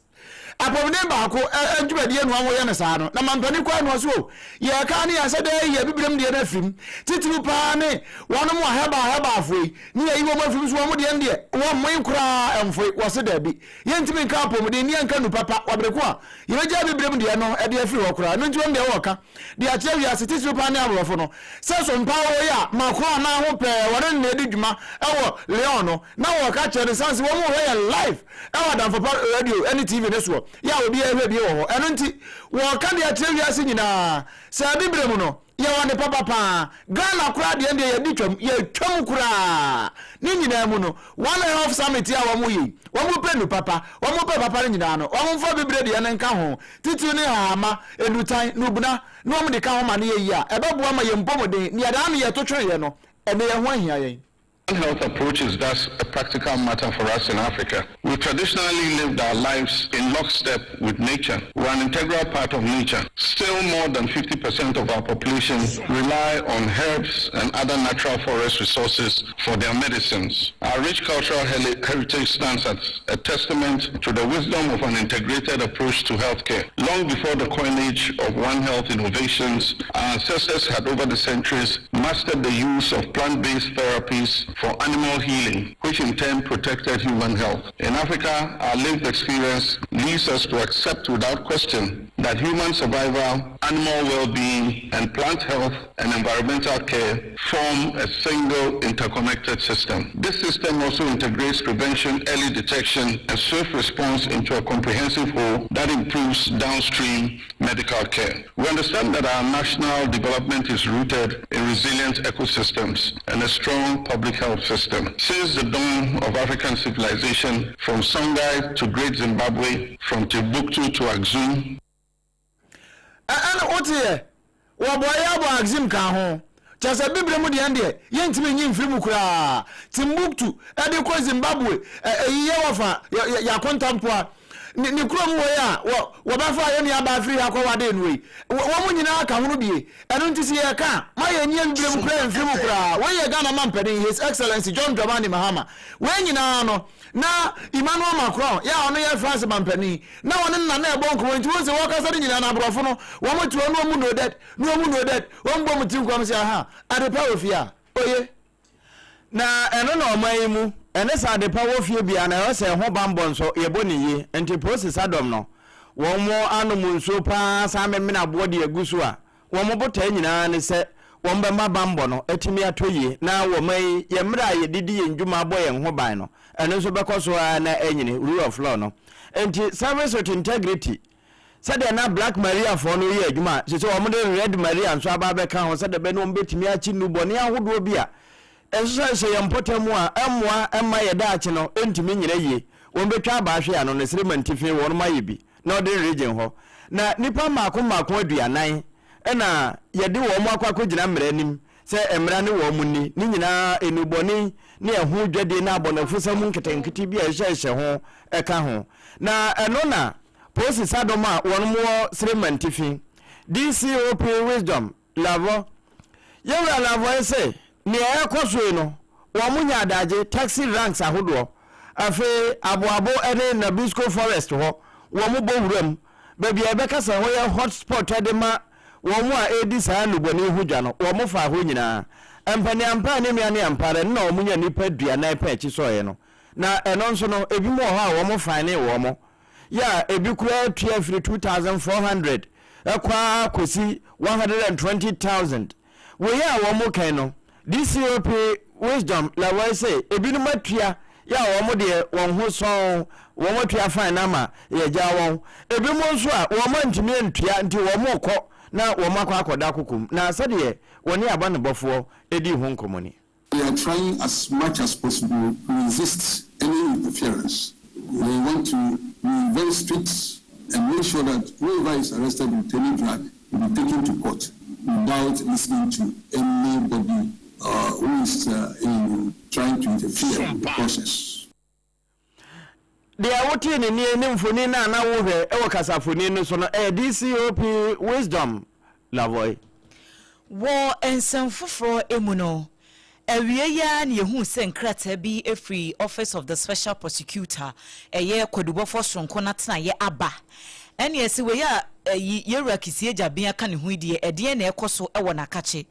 Apɔmuden baako ɛ dwumadie noa wɔyɛ no saa no, na mampanin kɔ anoa so o, yɛka ne yɛasɛ dɛ ayi abibirem deɛ no afirim, titiriw paa ne wɔnom a herbal herbalfoɔ yi, ne yɛyi wɔn afirim so wɔn deɛ no deɛ wɔmmoe koraa ɛmfoe, wɔse daabi, yɛntumi nka apɔmuden ne yɛnka nu papa wɔ bere ko a yɛbɛgya abibirem deɛ no de afiri hɔ koraa, ɛno nti wɔn deɛ wɔka de akyerɛ wiase titiriw paa ne aborɔfo no sɛ so mpa wɔ yi a Macron nan ho pɛɛ wɔne no na ɛdi dwuma wɔ Lyon no na wɔka kyerɛ no sane sɛ wɔn hwɛ yɛ live wɔ Adamfo Pa radio ne TV no soɔ yɛ a obiara hwɛ bi wɔ hɔ ɛno nti wɔka de akyerɛ wiase nyinaa sɛ abibire mu no. Yɛwɔ ne papa paa. Ghana koraa deɛ ɛndeɛ yɛdi twam, yɛtwam koraa. Ne nyinaa mu no, One Health Summit yi a wɔyɛ yi, wɔpɛ nnu papa, wɔpɛ papa no nyinaa no, wɔmfa bibire deɛ no nka ho, titiriw ne hahama, nnutan, nnubena, na wɔde ka ho ma no yɛ yie a, ɛbɛboa ma yɛn mpɔmuden, nea daa no yɛto twereeɛ no, ɛnnɛ yɛn ho ahia yɛn. One Health approach is thus a practical matter for us in Africa. We traditionally lived our lives in lockstep with nature. We're an integral part of nature. Still, more than 50% of our population rely on herbs and other natural forest resources for their medicines. Our rich cultural heritage stands as a testament to the wisdom of an integrated approach to healthcare. Long before the coinage of One Health innovations, our ancestors had over the centuries mastered the use of plant-based therapies for animal healing, which in turn protected human health. In Africa, our lived experience leads us to accept without question that human survival, animal well-being, and plant health and environmental care form a single interconnected system. This system also integrates prevention, early detection, and swift response into a comprehensive whole that improves downstream medical care. We understand that our national development is rooted in resilient ecosystems and a strong public health system. Since the dawn of African civilization, from Songhai to Great Zimbabwe, from Timbuktu to Axum, Ɛne woteɛ wɔboa yɛ abɔ Axim ka ho kyɛ sɛ bibire mu deɛ deɛ yɛntumi nyi mfiri mu koraa. Timbuktu ɛde kɔ Zimbabwe, ɛyi yɛ wɔfa yɛakontampoa ne kurom wɔ yi a wɔbɛfa yɛ nua baa firi ha kɔwade no yi, wɔn mu nyinaa ka ho no bie. Ɛno nti sɛ yɛka a, ma yɛnyi bibire mu koraa mfiri mu koraa. Wei yɛ Ghana mampanin, His Excellency John Dramani Mahama. Wei nyinaa no na Emmanuel Macron yɛ a ɔno yɛ France mampanin na wɔne no na ɛbɔ nkɔmmɔ, nti wɔn sɛ wɔkasa no nyinaa na aborɔfo no wɔn te hɔ na wɔn mu nodded na wɔn mu nodded, wɔn bɔ mu ti nkɔm sɛ aha adepa wɔ fie a oye. Na ɛno na ɔman yi mu ɛne sɛ adepa wɔ fie bia na ɛwɔ sɛ ɛho bambɔ nso yɛbɔ ne yie. Nti polisi sadɔm no wɔn mo anom nsuo paa san memene aboɔ de agu so a wɔn botae nyinaa ne sɛ wɔn bɛma bambɔ no atumi atɔ yie na wɔman yi yɛn mmerɛ a yɛde di yɛn dwuma abɔ yɛn ho ban no, ɛno nso bɛkɔ so ara na anyini, rule of law no. Nti service with integrity, sɛdeɛ na Black Maria foɔ no yɛ adwuma a, sɛ wɔn de Red Maria nso aba abɛka ho sɛdeɛ bɛne wɔn bɛtumi akyi nnubɔne ahodoɔ bi a ɛnso sɛ hyɛ yɛn mpɔtam a ɛmmoa ɛmma yɛ daakye no ɛntumi nyina yie. Wɔn bɛtwa aba ahwe ano no sere mantifi wɔn ayɛ bi Northern Region hɔ na nnipa mmaako mmaako 40 na yɛde wɔn akɔ akɔgyina mmara anim sɛ mmara ne wɔn nni. Ne nyinaa nnubɔne ne ɛho dwadie ne abɔnefosɛm nketenkete bi a ɛhyɛhyɛ ho ka ho. Na ɛno na Polisi sadɔm a wɔn wɔ Sere Mantifi, DCOP Wisdom Lavɔ. Yɛwura Lavɔ yi se nea ɛrekɔ so yi no, wɔn nya adagye taxi ranks ahodoɔ. Afei Aboabo ne Nabisco Forest hɔ, wɔn bɔ wuram. Baabi a yɛbɛka sɛ ɛhɔ yɛ hot spot de ma wɔn a ɛredi saa nnubɔne yi ho dwa no, wɔn faa hɔ nyinaa. Mpaneampa a ne nua ne ampa ara, ɛno na wɔn nya nnipa 40 pɛ akyi sɔeɛ no. Na ɛno nso no, ebinom wɔ hɔ a wɔn finee wɔn. Yɛ a ebi koraa tua firi 2,400 kɔ ara kɔsi 120,000. Wei a wɔn kan no, DCOP Wisdom Lawai sɛ ebinom atua yɛ a wɔn deɛ wɔn ho sɔn, wɔn atua fine no ama yɛagyaa wɔn. Ebinom nso a wɔn antumi antua nti wɔn rekɔ na wɔn akɔ akɔda kokom. Na sɛdeɛ wɔne abanebɔfoɔ dii ho nkɔmmɔ ni. We are trying as much as possible to resist any interference. We want to be very strict and make sure that whoever is arrested with any drug will be taken to court without listening to anybody who is trying to interfere with the process. Deɛ wotee ne nie ne mfoni no a na wohwɛ wɔ kasafoni no so no, ɛyɛ DCOP Wisdom Lavoy. Wɔ nsɛm foforɔ mu no, awiei yi ara na yɛhuu sɛ nkrataa bi firi Office of the Special Prosecutor, ɛyɛ kwadubɔfoɔ soronko no atenaeɛ aba. Ɛnneɛ sɛ wei a ɛyi Yɛwura Kissi Agyabeng ka ne ho yi deɛ, ɛdeɛn na ɛrekɔ so wɔ n'akakye?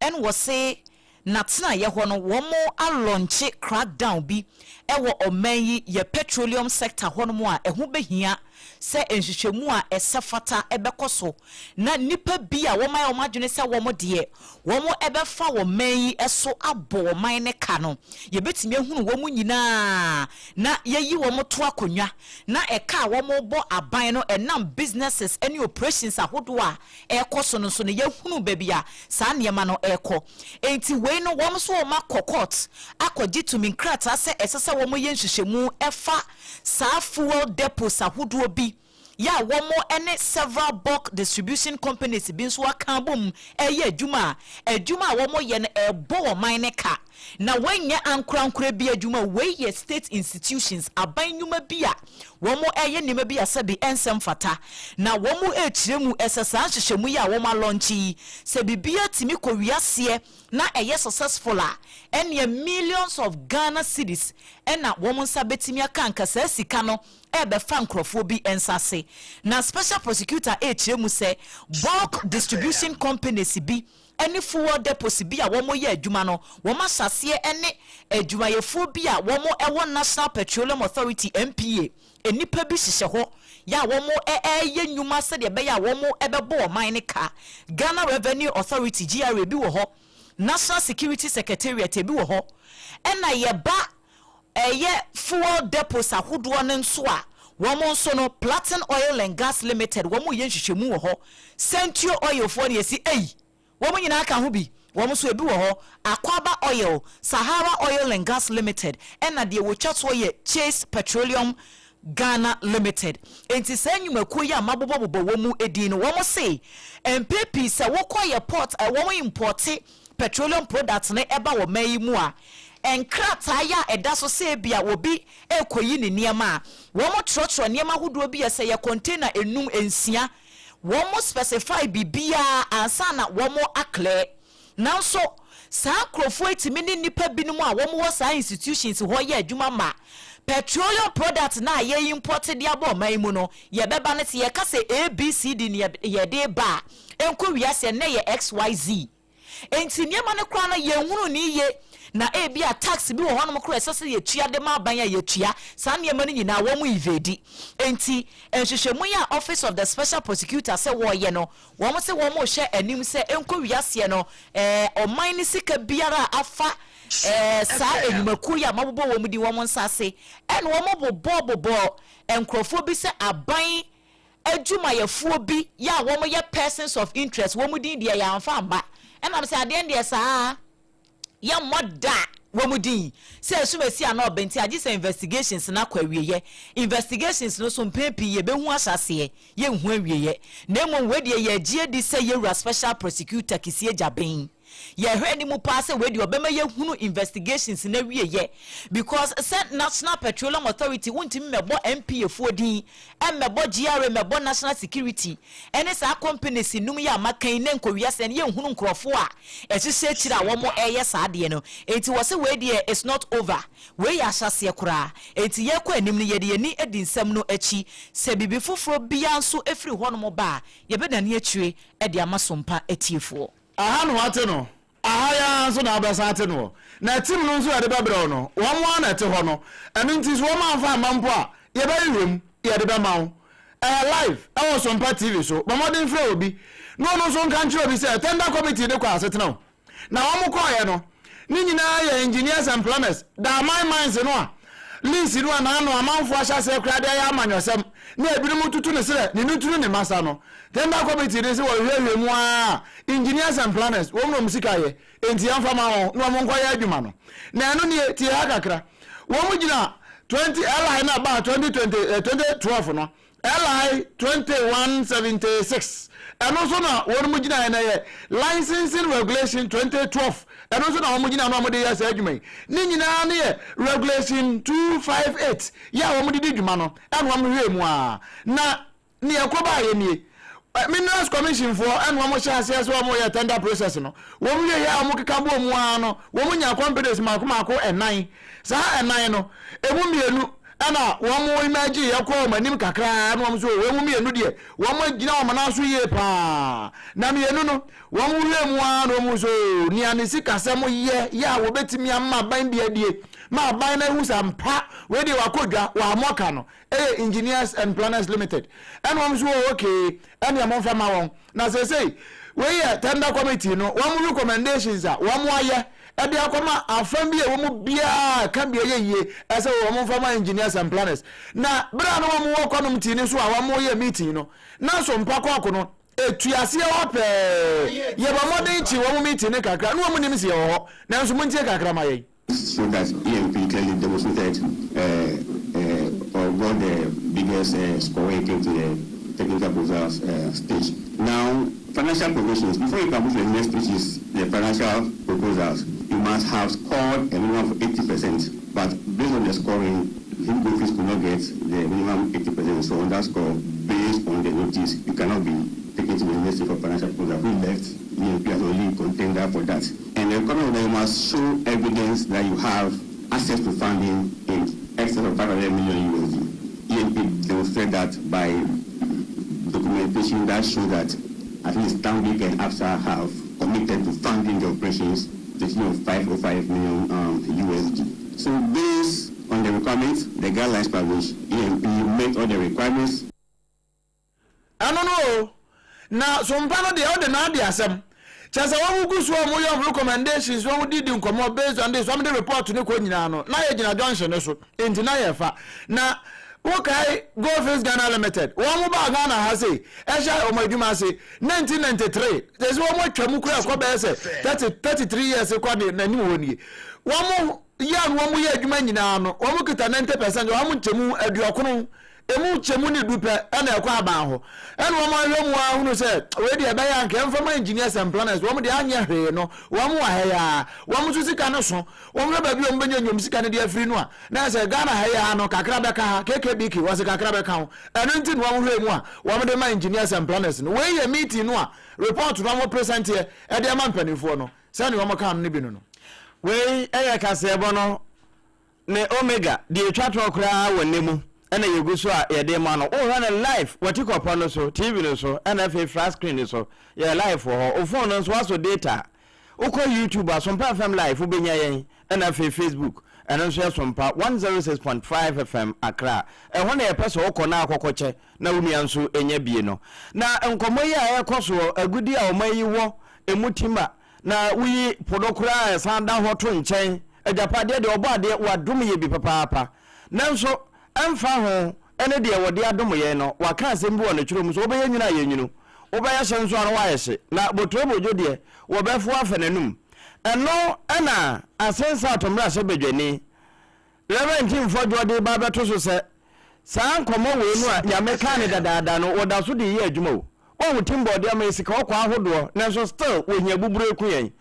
Ɛna wɔse. n'atenaeɛ hɔ no wɔn alɔnkye crackdown bi wɔ ɔman yi yɛ petroleum sector hɔnom a ɛho bɛhia sɛ nhwehwɛmu a ɛsɛ fata bɛkɔ so na nnipa bi a wɔayɛ wɔn adwene sɛ wɔn deɛ wɔbɛfa ɔman yi so abɔ ɔman no ka no, yɛbɛtumi ahunu wɔn nyinaa na yɛayi wɔn to akonnwa na ɛka a wɔrebɔ aban no ɛnam businesses ne operations ahodoɔ a ɛrekɔ so no nso no yɛahunu baabi a saa nneɛma no rekɔ. Enti wei no wɔn nso wɔakɔ court akɔgye tumi nkrataa sɛ ɛsɛ sɛ wɔyɛ nhwehwɛmu ɛfa saa fuel depots ahodoɔ bi yɛ a wɔn ne several bulk distribution companies bi nso aka abom reyɛ adwuma a, adwuma a wɔyɛ no ɛrebɔ ɔman no ka. Na wei nyɛ ankorankorɛ bi adwuma, wei yɛ state institutions, aban nnwuma bi a wɔreyɛ nneɛma bi a sɛbe ɛnsɛ mfata. Na wɔrekyerɛ mu sɛ saa nhyehyɛmu yi a wɔalɔnkye yi, sɛ biribiara tumi kɔ wiaseɛ na ɛyɛ successful a, ɛnneɛ millions of Ghana cedis na wɔn nsa bɛtumi aka, anka saa sika no rebɛfa nkorɔfoɔ bi nsa ase. Na Special Prosecutor rekyerɛ mu sɛ bulk distribution companies bi ne fuel depots bi a wɔyɛ adwuma no, wɔahyɛ aseɛ ne adwumayɛfoɔ bi a wɔwɔ National Petroleum Authority, NPA, nnipa bi hyehyɛ hɔ yɛ a wɔreyɛ nnwuma sɛdeɛ ɛbɛyɛ a wɔbɛbɔ ɔman no ka. Ghana Revenue Authority, GRA, bi wɔ hɔ, National Security Secretariat, ebi wɔ hɔ, ɛna yɛba ɛyɛ fuel depots ahodoɔ no nso a, wɔn nso no, Platin Oil and Gas Limited, wɔn reyɛ nhwehwɛmu wɔ hɔ. Sentio Oil foɔ no yɛsi ei, wɔn nyinaa ka ho bi, wɔn nso ebi wɔ hɔ. Akwaaba Oil, Sahara Oil and Gas Limited, ɛna deɛ wɔtwa soɔ yɛ Chase Petroleum Ghana Limited. Enti saa nnwumakuo yi a mabobɔbobɔ wɔn mu din no, wɔn se mpɛ pii sɛ wokɔ yɛ port, wɔn importe petroleum products no ba wɔ man yi mu a, nkrataa yi a ɛda so sɛ ebia obi rekɔyi ne nneɛma a, wɔtwerɛtwerɛ nneɛma ahodoɔ bi a sɛ ɛyɛ container nnum, nsia, wɔn specify biribiara ansa na wɔn aclear. Nanso saa nkorɔfoɔ yi tumi ne nnipa binom a wɔn wɔ saa institutions hɔ yɛ adwuma ma petroleum products no a yɛ import de aba ɔman yi mu no, yɛbɛba no sɛ yɛka sɛ ABCD na yɛde reba a, ɛnkɔ wiase ɛnnɛ yɛ XYZ. Enti nneɛma no koraa no yɛnhunu no yiye, na ebia tax bi wɔ hɔnom koraa a ɛsɛ sɛ yɛtua de ma aban a yɛtua, saa nneɛma no nyinaa wɔn evade. Enti nhwehwɛmu yi a Office of the Special Prosecutor sɛ wɔreyɛ no, wɔn se wɔrehwɛ anim sɛ ɛnkɔ wiaseɛ no ɛɛ ɔman no sika biara a afa ɛɛ saa nnwumakuo yi a mabobɔ wɔn din wɔn nsa ase, ɛna wɔbobɔ bobɔ nkorɔfoɔ bi sɛ aban adwumayɛfoɔ bi yɛ a wɔn yɛ persons of interest, wɔn din deɛ yɛamfa amma, ɛnam sɛ adeɛ no deɛ saa yɛmmɔ da wɔn din sɛ asumasi anaa ɔbɛnti agye sɛ investigations no akɔ awieɛ. Investigations no so mpɛn pii yɛbɛhu ahyɛaseɛ, yɛnhu awieɛ. Na mmom wei deɛ yɛgye adi sɛ yɛwura Special Prosecutor Kissi Agyabeng Yɛhwɛ anim paa sɛ wei deɛ ɔbɛma yɛahunu investigations no awieɛ because sɛ National Petroleum Authority wontumi mmɛbɔ NPA foɔ din, mmɛbɔ GRA, mmɛbɔ National Security ɛne saa companies nnum yi a maka yi na nkɔwia sɛ no yɛnhunu nkorɔfoɔ a ɛhyehyɛ akyire a wɔn ɛreyɛ saa adeɛ no. Enti wɔse wei deɛ it's not over, wei yɛ ahyɛaseɛ koraa. Enti yɛrekɔ anim no yɛde yɛn ani adi nsɛm no akyi. Sɛ biribi foforɔ biara nso firi hɔnom ba a yɛbɛdane akyire de ama Sompa atiefoɔ. Aha na wɔate no, aha yi ara nso na wobɛsan ate noɔ. Na tim no nso a yɛde bɛbrɛ wo no, wɔn ara na ɛte hɔ no. Ɛno nti sɛ wɔamfa amma mpo a, yɛbɛhwehwɛ mu, yɛde bɛma wo. Ɛyɛ live wɔ Sompa TV so. Bɔ mmɔden frɛ obi na ɔno nso nka nkyerɛ obi sɛ Tender Committee no kɔ asetena o. Na wɔkɔeɛ no, ne nyinaa yɛ engineers and plumbers, Daaman mines no a lease no a n'ano amanfoɔ ahyɛ aseɛ koraa de ayɛ amanyɔsɛm na ebinom tutu ne serɛ ne nutunu ne masa no. Tender committee no se wɔhwehwɛhwɛ mu ara a, engineers and planners, wɔn na wɔn sika yɛ, enti yɛmfa ma wɔn na wɔn nkɔyɛ adwuma no. Na ɛno nie, tie ha kakra. Wɔn gyina 20 LI no a ɛbaa 2020, eh, 2012 no, LI 2176, ɛno nso na wɔn gyinaeɛ no yɛ Licensing Regulation 2012, ɛno nso na wɔn gyina no a wɔde yɛ saa adwuma yi. Ne nyinaa no yɛ Regulation 258 yɛ a wɔde di dwuma no, ɛna wɔn hwɛɛ mu ara. Na nea ɛkɔbaeɛ nie, Minerals Commission foɔ ɛna wɔn hyɛ aseɛ sɛ wɔn yɛ tender process no, wɔn wieɛ a wɔn keka bɔɔ mu ara no, wɔn nyaa companies mmaako mmaako ɛnan. Saa ɛnan no, ɛmu mmienu. Ɛna wɔn emerge yɛ kɔɔ wɔn anim kakra na wɔn nso wɔn mu mmienu deɛ wɔn agyina wɔn nan so yie paa. Na mmienu no wɔn hwɛ mu ara na wɔn nso nea ne sikasɛm yɛ yɛ a wɔbɛtumi ama aban bi adie ma aban no ahu sɛ ampa wei deɛ wakɔ dwa wɔammɔ ka no ɛyɛ Engineers and Planners Limited. Ɛna wɔn nso wɔ okay ɛnea momfa ma wɔn. Na seesei, wei yɛ tender committee no wɔn recommendations a wɔn ayɛ de akɔma afa bi a ɛwɔ mu biara ka bi ɛyɛ yie ɛsɛ wɔn mfa ma engineers and planners. Na bere a na wɔn wɔ kɔnom no so a wɔn yɛ meeting no, na so mpa kɔɔko no etu aseɛ hɔ pɛɛ. Yɛbɔ mmɔden kye wɔn meeting no kakra na wɔn nim sɛ yɛwɔ hɔ, nanso montie kakra ma yɛn. So that EMP clearly demonstrated or got the biggest score when it came to the technical proposals stage. Now, financial provisions, before you can move to the next stage is the financial proposals, you must have scored a minimum of 80%, but based on the scoring, Heap Goldfields could not get the minimum 80%, so on that score, based on the notice, you cannot be taken to the next stage for financial proposal. We left EMP as only contender for that. And the requirement that you must show evidence that you have access to funding in excess of 500 million USD. EMP demonstrated that by documentation that shows that at least Stanbic and ABSA have committed to funding the operations to the tune of 505 million USD. So based on the requirements, the guidelines published, EMP met all the requirements. Ɛno no o. Na sompa no deɛ ɔde n'ade asɛm. Kyerɛ sɛ wɔn gu so a wɔyɛ wɔn recommendations, wɔn didi nkɔmɔ based on this, wɔn de report no kɔ nyinaa no, na yɛgyina junction no so, nti na yɛfa. Na wokae Goldfields Ghana Limited, wɔn baa Ghana ha sei, ɛhyɛ wɔn adwuma ase 1993, kyerɛ sɛ wɔn atwa mu koraa ɛkɔ bɛyɛ sɛ 30, 33 years kɔ de n'anim hɔ nie. Wɔn yɛ no wɔn yɛ adwuma nyinaa no, wɔn kita 90%, wɔn nkyɛmu 90 Emu nkyɛmu ne du pɛ na ɛkɔ aban hɔ. Ɛna wɔn ahwɛ mu ara hunu sɛ wei deɛ ɛbɛyɛ anka yɛmfa ma engineers and planners, wɔn deɛ anyɛ hwee no wɔn wɔ ha yi ara, wɔn nso sika no so, wɔn hwɛ baabi a wɔn bɛnya nnwom sika no de afiri no a, na ɛsɛ Ghana ha yi ara no kakra bɛka ha, KKBK wɔse kakra bɛka ho, ɛno nti na wɔn hwɛɛ mu a wɔn de ma engineers and planners no. Wei yɛ meeting no a report no wɔn presenteɛ de ama mpanimfoɔ no, sɛdeɛ wɔn kaa no no bi no no. Wei yɛ kaseɛbɔ no ne Omega, deɛ ɛtwa toɔ koraa wɔ nne mu ɛna yɛgu so a yɛde ma no. Wohwɛ no live wɔ tikɔpɔ no so, TV no so, ɛna afei flat screen no so, yɛyɛ live wɔ hɔ. Wo phone no nso woasɔ data a, wokɔ YouTube a, Sompa FM live wobɛnya yɛn, ɛna afei Facebook, ɛno nso yɛ Sompa 106.5 FM Accra. Ɛhɔ na yɛpɛ sɛ wokɔ na akɔkɔkyɛ na wo nua nso nya bie no. Na nkɔmmɔ yi a ɛrekɔ soɔ, agudie a ɔman yi wɔ, ɛmu timba, Na woyi po no koraa a ɛsan da hɔ to nkyɛn. Agyapadeɛ deɛ, Ɔbɔadeɛ, Wadom yɛn bi papaapa. Nanso, ɛmfa ho ne deɛ wɔde adom yɛn no, Waka asɛm bi wɔ Ne twerɛ mu sɛ, Wobɛyɛ nwunu a yɛnwunu, wobɛyɛ hye nso a na woayɛ hye, na boturobodwo deɛ, wɔbɛfo afa n'anum. Ɛno na Asensa Atomrahyɛbadwani, Rev. Ntim Fordjour de reba abɛto so sɛ, Saa nkɔmmɔ wei no a Nyame kaa no dadaada no wɔda so de yɛ adwuma o. Woahu Timbor de ama yɛ sika ɔkɔ ahodoɔ nanso still wɔhia buburo aku yɛn.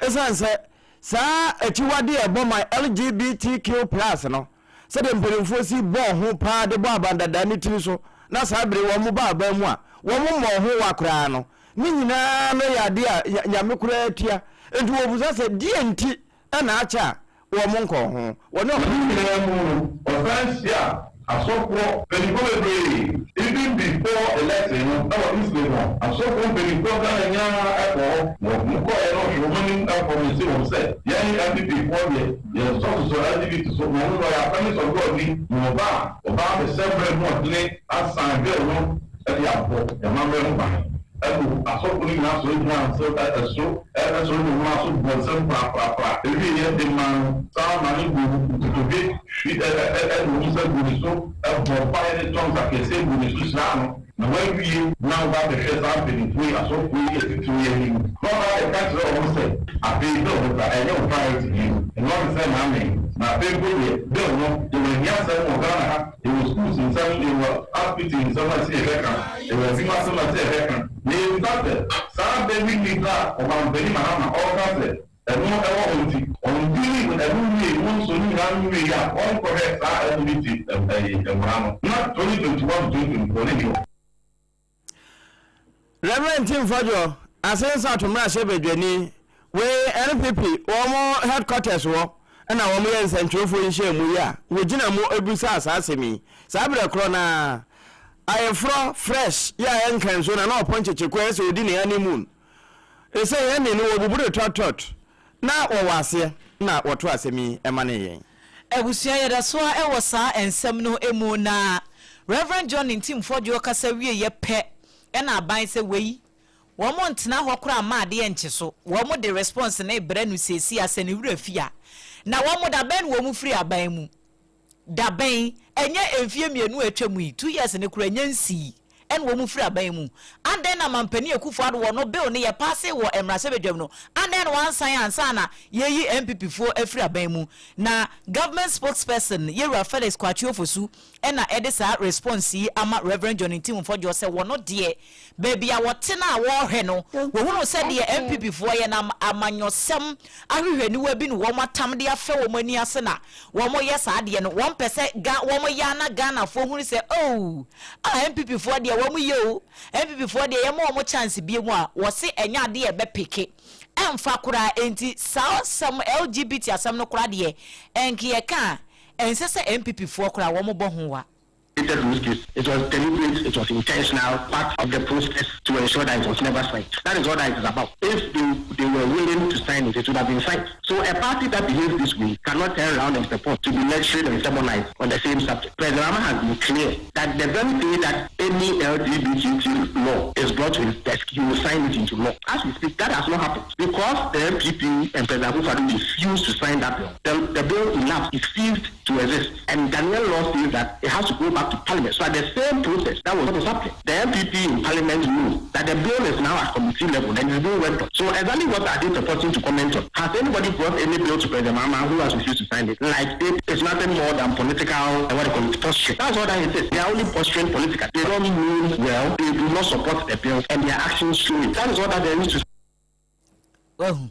Ɛsiane sɛ saa akyiwadeɛ a ɛbɔ ma LGBTQ plus no sɛdeɛ mpanimfoɔ si bɔɔ ho paa de bɔ aban dadaa no tiri so na saa bere wɔn ba aban mu a wɔn mmɔɔ ho wa koraa no ne nyinaa no yɛ adeɛ a Nyame koraa tia. Nti wɔbisa sɛ deɛ nti na akyɛ a wɔn nkɔɔ ho. Wɔne Ne nyinaa mu no, ɔsan hyiaa asɔfoɔ mpaninfoɔ bebree even before election no wɔ East Legon. Asɔfoɔ mpaninfoɔ Ghana nyinaa kɔɔ hɔ na wɔn kɔeɛ no ɔhwɛ wɔn anim promise wɔn sɛ yɛn NPP foɔ deɛ yɛnsɔsosɔ LGBT so na ɔno no ɔyɛ Assemblies of God ni na ɔba a ɔba abɛhyɛ mmerɛ mu ɔdene asan bill no de abɔ yɛn amammerɛ ho ban. Ɛnna asɔfo no nyinaa sɔre gyinaa nso ɛso sɔre de wɔn aso bɔɔ nsam praprapra. Ewieeɛ de maa no saa ma no buu nkotodwe hwi de wɔn nsa guu ne so bɔɔ mpaeɛ de tɔɔ nsa kɛseɛ guu ne so hyiraa no. Na wɔawie na wɔba abɛhwɛ saa mpanimfoɔ yi, asɔfoɔ yi atitiriw yi anim, na wɔba abɛka kyerɛ wɔn sɛ, Afei Bill no koraa, ɛnyɛ wo priority bio. Ɛno ara ne sɛ maame. Na afei mpo deɛ, Bill no, yɛwɔ ahiasɛm wɔ Ghana ha, yɛwɔ schools nsɛm, yɛwɔ hospital nsɛm a ɛsɛ yɛhwɛ ka. Yɛwɔ adwuma asɛm a ɛsɛ yɛhwɛ ka. Na yɛbisa sɛ, saa bɛ ne ni a Ɔmanpanin Mahama ɔreka sɛ ɛno ɛwɔ hɔ nti, ɔndili with ɛno nwiei, wo nso ne nyinaa no nwiei a, ɔnkɔhwɛ saa LGBT ɛyi mmara no na 2021 to 2024 no nni hɔ. Rev. Tim Fodjo, Asensa Ato Mmarahyɛbadwani, wei NPP wɔn headquarters wɔ. na wɔyɛ nsɛntwerɛfoɔ nhyiamu yi a wɔgyina mu bisaa saa asɛm yi. Saa berɛ korɔ no ara, ayeforɔ fresh yi a ɛnka nsuo na na ɔpɔn kyekyeku a ɛyɛ sɛ ɔdi ne honeymoon. Ɛsɛ yɛn ne no wɔbubu no tɔt-tɔt na wɔwɔ aseɛ na wɔto asɛm yi ma ne yɛn. Abusua yɛda so ara wɔ saa nsɛm no mu na Rev. John Ntim Fɔdwoɔ kasa wieɛ pɛ na aban sɛ wei Wɔn ntena hɔ koraa mma adeɛ nkye so, wɔn de response no rebrɛ no seesei a sɛ ne werɛ fi a. Na wɔn da bɛn na wɔn firi aban mu? Da bɛn? Ɛnyɛ mfie mmienu a atwa mu yi, two years no koraa ɛnyɛ nsii ɛna wɔn firi aban mu. Adɛn na Mampanin Akufo Addo wɔ no bill no yɛ paase wɔ mmarahyɛbadwam no, adɛn na wansan ansa na yɛreyi NPP foɔ afiri aban mu? Na government spokesperson Yɛwura Felix Kwakye Ofosu ɛna ɛde saa response yi ama Rev. John Ntim Mfɔdwoɔ sɛ wɔno deɛ Baabi a wɔte no a wɔrehwɛ no, wɔhunuu sɛ deɛ NPP foɔ yɛ no amanyɔsɛm ahwehwɛniwa bi na wɔn atam de afɛ wɔn ani ase na wɔn yɛ saa adeɛ no. Wɔn pɛ sɛ Ga wɔn yɛ a na Ghanafoɔ hunu sɛ oh ah NPP foɔ deɛ wɔn yɛ o, NPP foɔ deɛ yɛma wɔn chance biom a, wɔse ɛnyɛ adeɛ a ɛbɛpeke. Ɛmfa koraa, enti saa asɛm LGBT asɛm no koraa deɛ ɛnke yɛka a, ɛnsɛ sɛ NPP foɔ koraa wɔn bɔ ho wa. It It was deliberate, it was intentional, part of the process to ensure that it was never signed. That is all that it is about. If they, they were willing to sign it, it would have been signed. So a party that behaves this way cannot turn around and support to be lectured and sermonized on the same subject. President Rama has been clear that the very day that any LGBTQ law is brought to his desk, he will sign it into law. As we speak, that has not happened. Because the NPP and President Akufo-Addo refused to sign that bill, the, the bill elapsed, it ceased to exist. And Ghanaian law says that it has to go back to parliament. So at the same process, that was what is happening. The NPP in parliament knew that the bill is now at committee level and is being worked on. So exactly what are they purporting to comment on? Has anybody brought any bill to President Mahama who has refused to sign it? Like it is nothing more than political, what do you call it, posturing. That's all that it is. They are only posturing politically. They don't mean well. They do not support the bill and their actions show it. That is all that there is to Wahu?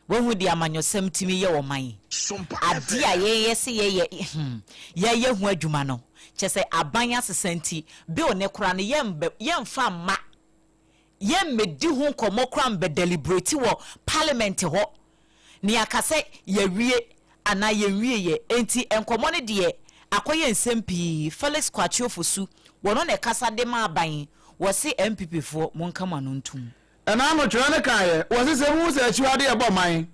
Wahu deɛ amanyɔsɛm tumi yɛ ɔman? Adeɛ a yɛyɛ sɛ yɛyɛ hmm, yɛyɛ ho adwuma no, kyerɛ sɛ aban asesa nti, bill no koraa no yɛmbɛ, yɛmfa mma, yɛmmɛdi ho nkɔmmɔ koraa mbɛ deliberate wɔ parliament hɔ, na yɛaka sɛ yɛawie anaa yɛnwieɛ. Enti nkɔmmɔ no deɛ akɔyɛ nsɛm pii. Felix Kwakye Ofosu, wɔno na ɛkasa de ma aban, wɔse NPP foɔ monka mo ano ntom. Ɛna ano twerɛ no kaeɛ, wɔse, Sɛ mohu sɛ akyiwadeɛ rebɔ man,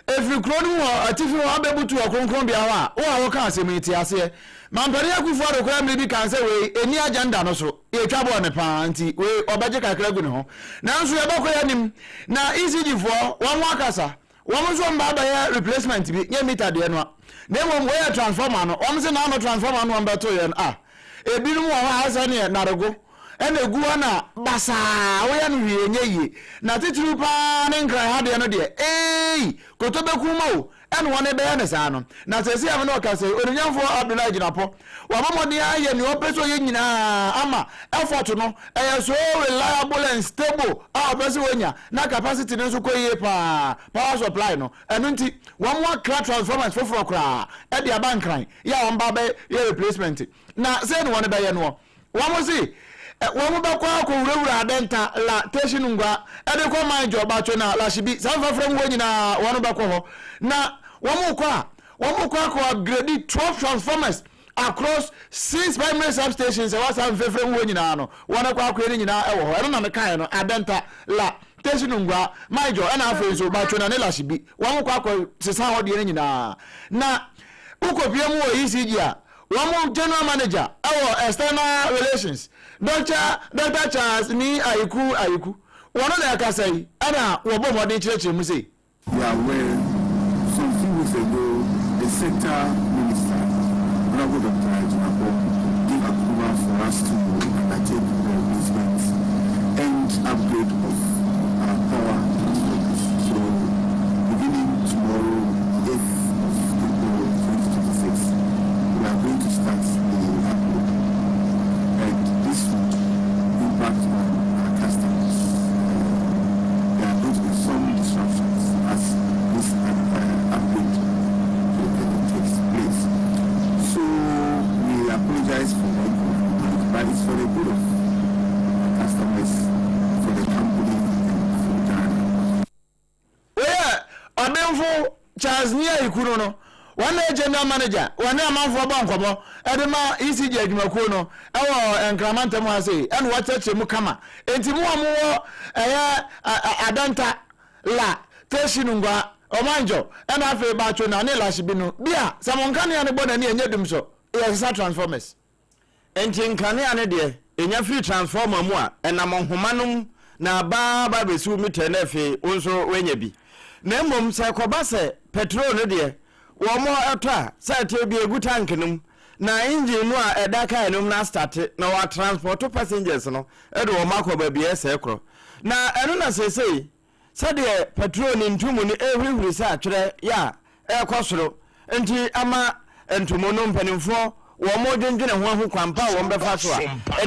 ɛfiri kuro no mu hɔ atifi hɔ abɛbutu wɔ kronkronbea hɔ a, wo a woka asɛm yi, te aseɛ. Mampanin Akuffo Addo koraa mmerɛ bi kaa sɛ wei ɛnni agenda no so, yɛtwa bɔɔ no paa nti wei ɔbɛgye kakra agu ne ho. Nanso yɛbɛkɔ yɛn anim na ECG foɔ wɔn akasa. Wɔn nso wɔn ba abɛyɛ replacement bi, nyɛ meter deɛ no a, na mmom wei yɛ transformer no. Wɔn se naano transformer no wɔn bɛto yɛ no a, ebinom wɔ hɔ a ayɛ sɛ neɛ narego ɛna egu hɔ na basaa woyɛ no hwee ɛnyɛ yie. Na titiriw paa ne Nkran ha deɛ no deɛ, eei, koto bɛku ma o, ɛna wɔn rebɛyɛ no saa no. Na seesei a me ne wo kasa yi, Onimnyamfoɔ Abdullahi Jinapor, wabɔ mmɔden ayɛ nea ɔpɛ sɛ ɔyɛ nyinaa ama effort no ɛyɛ so reliable and stable a ɔpɛ sɛ ɔnya, na capacity no nso kɔ yie paa, power supply no. Ɛno nti, wɔn akra transformers foforɔ koraa de aba Nkran yɛ a wɔn ba abɛyɛ replacement. Na sei na wɔn bɛyɛ noɔ. Wɔn se wɔn bɛkɔ akɔwurawura Adenta, La, Teshie Nungua, de kɔ Maijor, Batwena, Lashibi, saa mfrafra mu hɔ nyinaa wɔn bɛkɔ hɔ. Na wɔn rekɔ a, wɔn rekɔ akɔ upgrade 12 transformers across six primary substations ɛwɔ saa mfrafra mu hɔ nyinaa no, wɔn akɔ akɔyɛ ne nyinaa wɔ hɔ. Ɛno na mekaeɛ no, Adenta, La, Teshie Nungua, Maijor, ɛna afei nso Batwena ne Lashibi. Wɔn rekɔ akɔ sesa hɔ deɛ no nyinaa. Na wokɔpie mu wɔ ECG a, Wɔn General Manager wɔ External Relations, Dɔkta Dɔkta Charles Nii Ayiku Ayiku, wɔno na ɛkasa yi ɛna wɔbɔ mmɔden kyerɛkyerɛ mu sei. You are aware, some few weeks ago, the sector minister, Honourable Doctor Agyinapɔ, gave approval for us to undertake the replacement and upgrade of our power transformers. So, beginning tomorrow, 8th of April 2026, we are going to start the upgrade. And this would impact on our customers. There are going to be some disruptions as this upgrade takes place. So we apologize for the inconvenience, but it's for the good of our customers, for the company, and for Ghana. Wei yɛ ɔbenfo. Charles Nii Ayiku no no, wɔn na yɛ General Manager, wɔne amanfoɔ bɔ nkɔmmɔ de ma ECG adwumakuo no wɔ Nkran mantam ha sei, ɛna wɔakyerɛkyerɛ mu kama. Enti mo a mowɔ ɛyɛ Adanta, La, Teshie Nungua, Omanjo, ɛna afei Batwona ne Lashibi no, bi a, sɛ mo nkanea no bɔ n'ani a, ɛnyɛ dum so, yɛsesa transformers. Enti nkanea no deɛ, ɛnya firi transformer mu a, ɛnam nhoma no mu na aba ara bɛsi wo meter na afei wo nso woanya bi. Na mmom sɛ ɛkɔba sɛ petrol no deɛ, wɔtɔ a, sɛ ɛteɛ bi ɛgu tank no mu, na engine no a ɛda car no mu no astate na wɔatranspɔto passengers no de wɔn akɔ baabi a ɛsɛ korɔ. Na ɛno na seesei Sɛdeɛ patrol ne ntumu no rehurihuri sɛ atwerɛ yɛ a ɛrekɔ soro nti ama ntumu no mpanimfoɔ wɔn dwendwene ho ahu kwan pa a wɔn bɛfa so a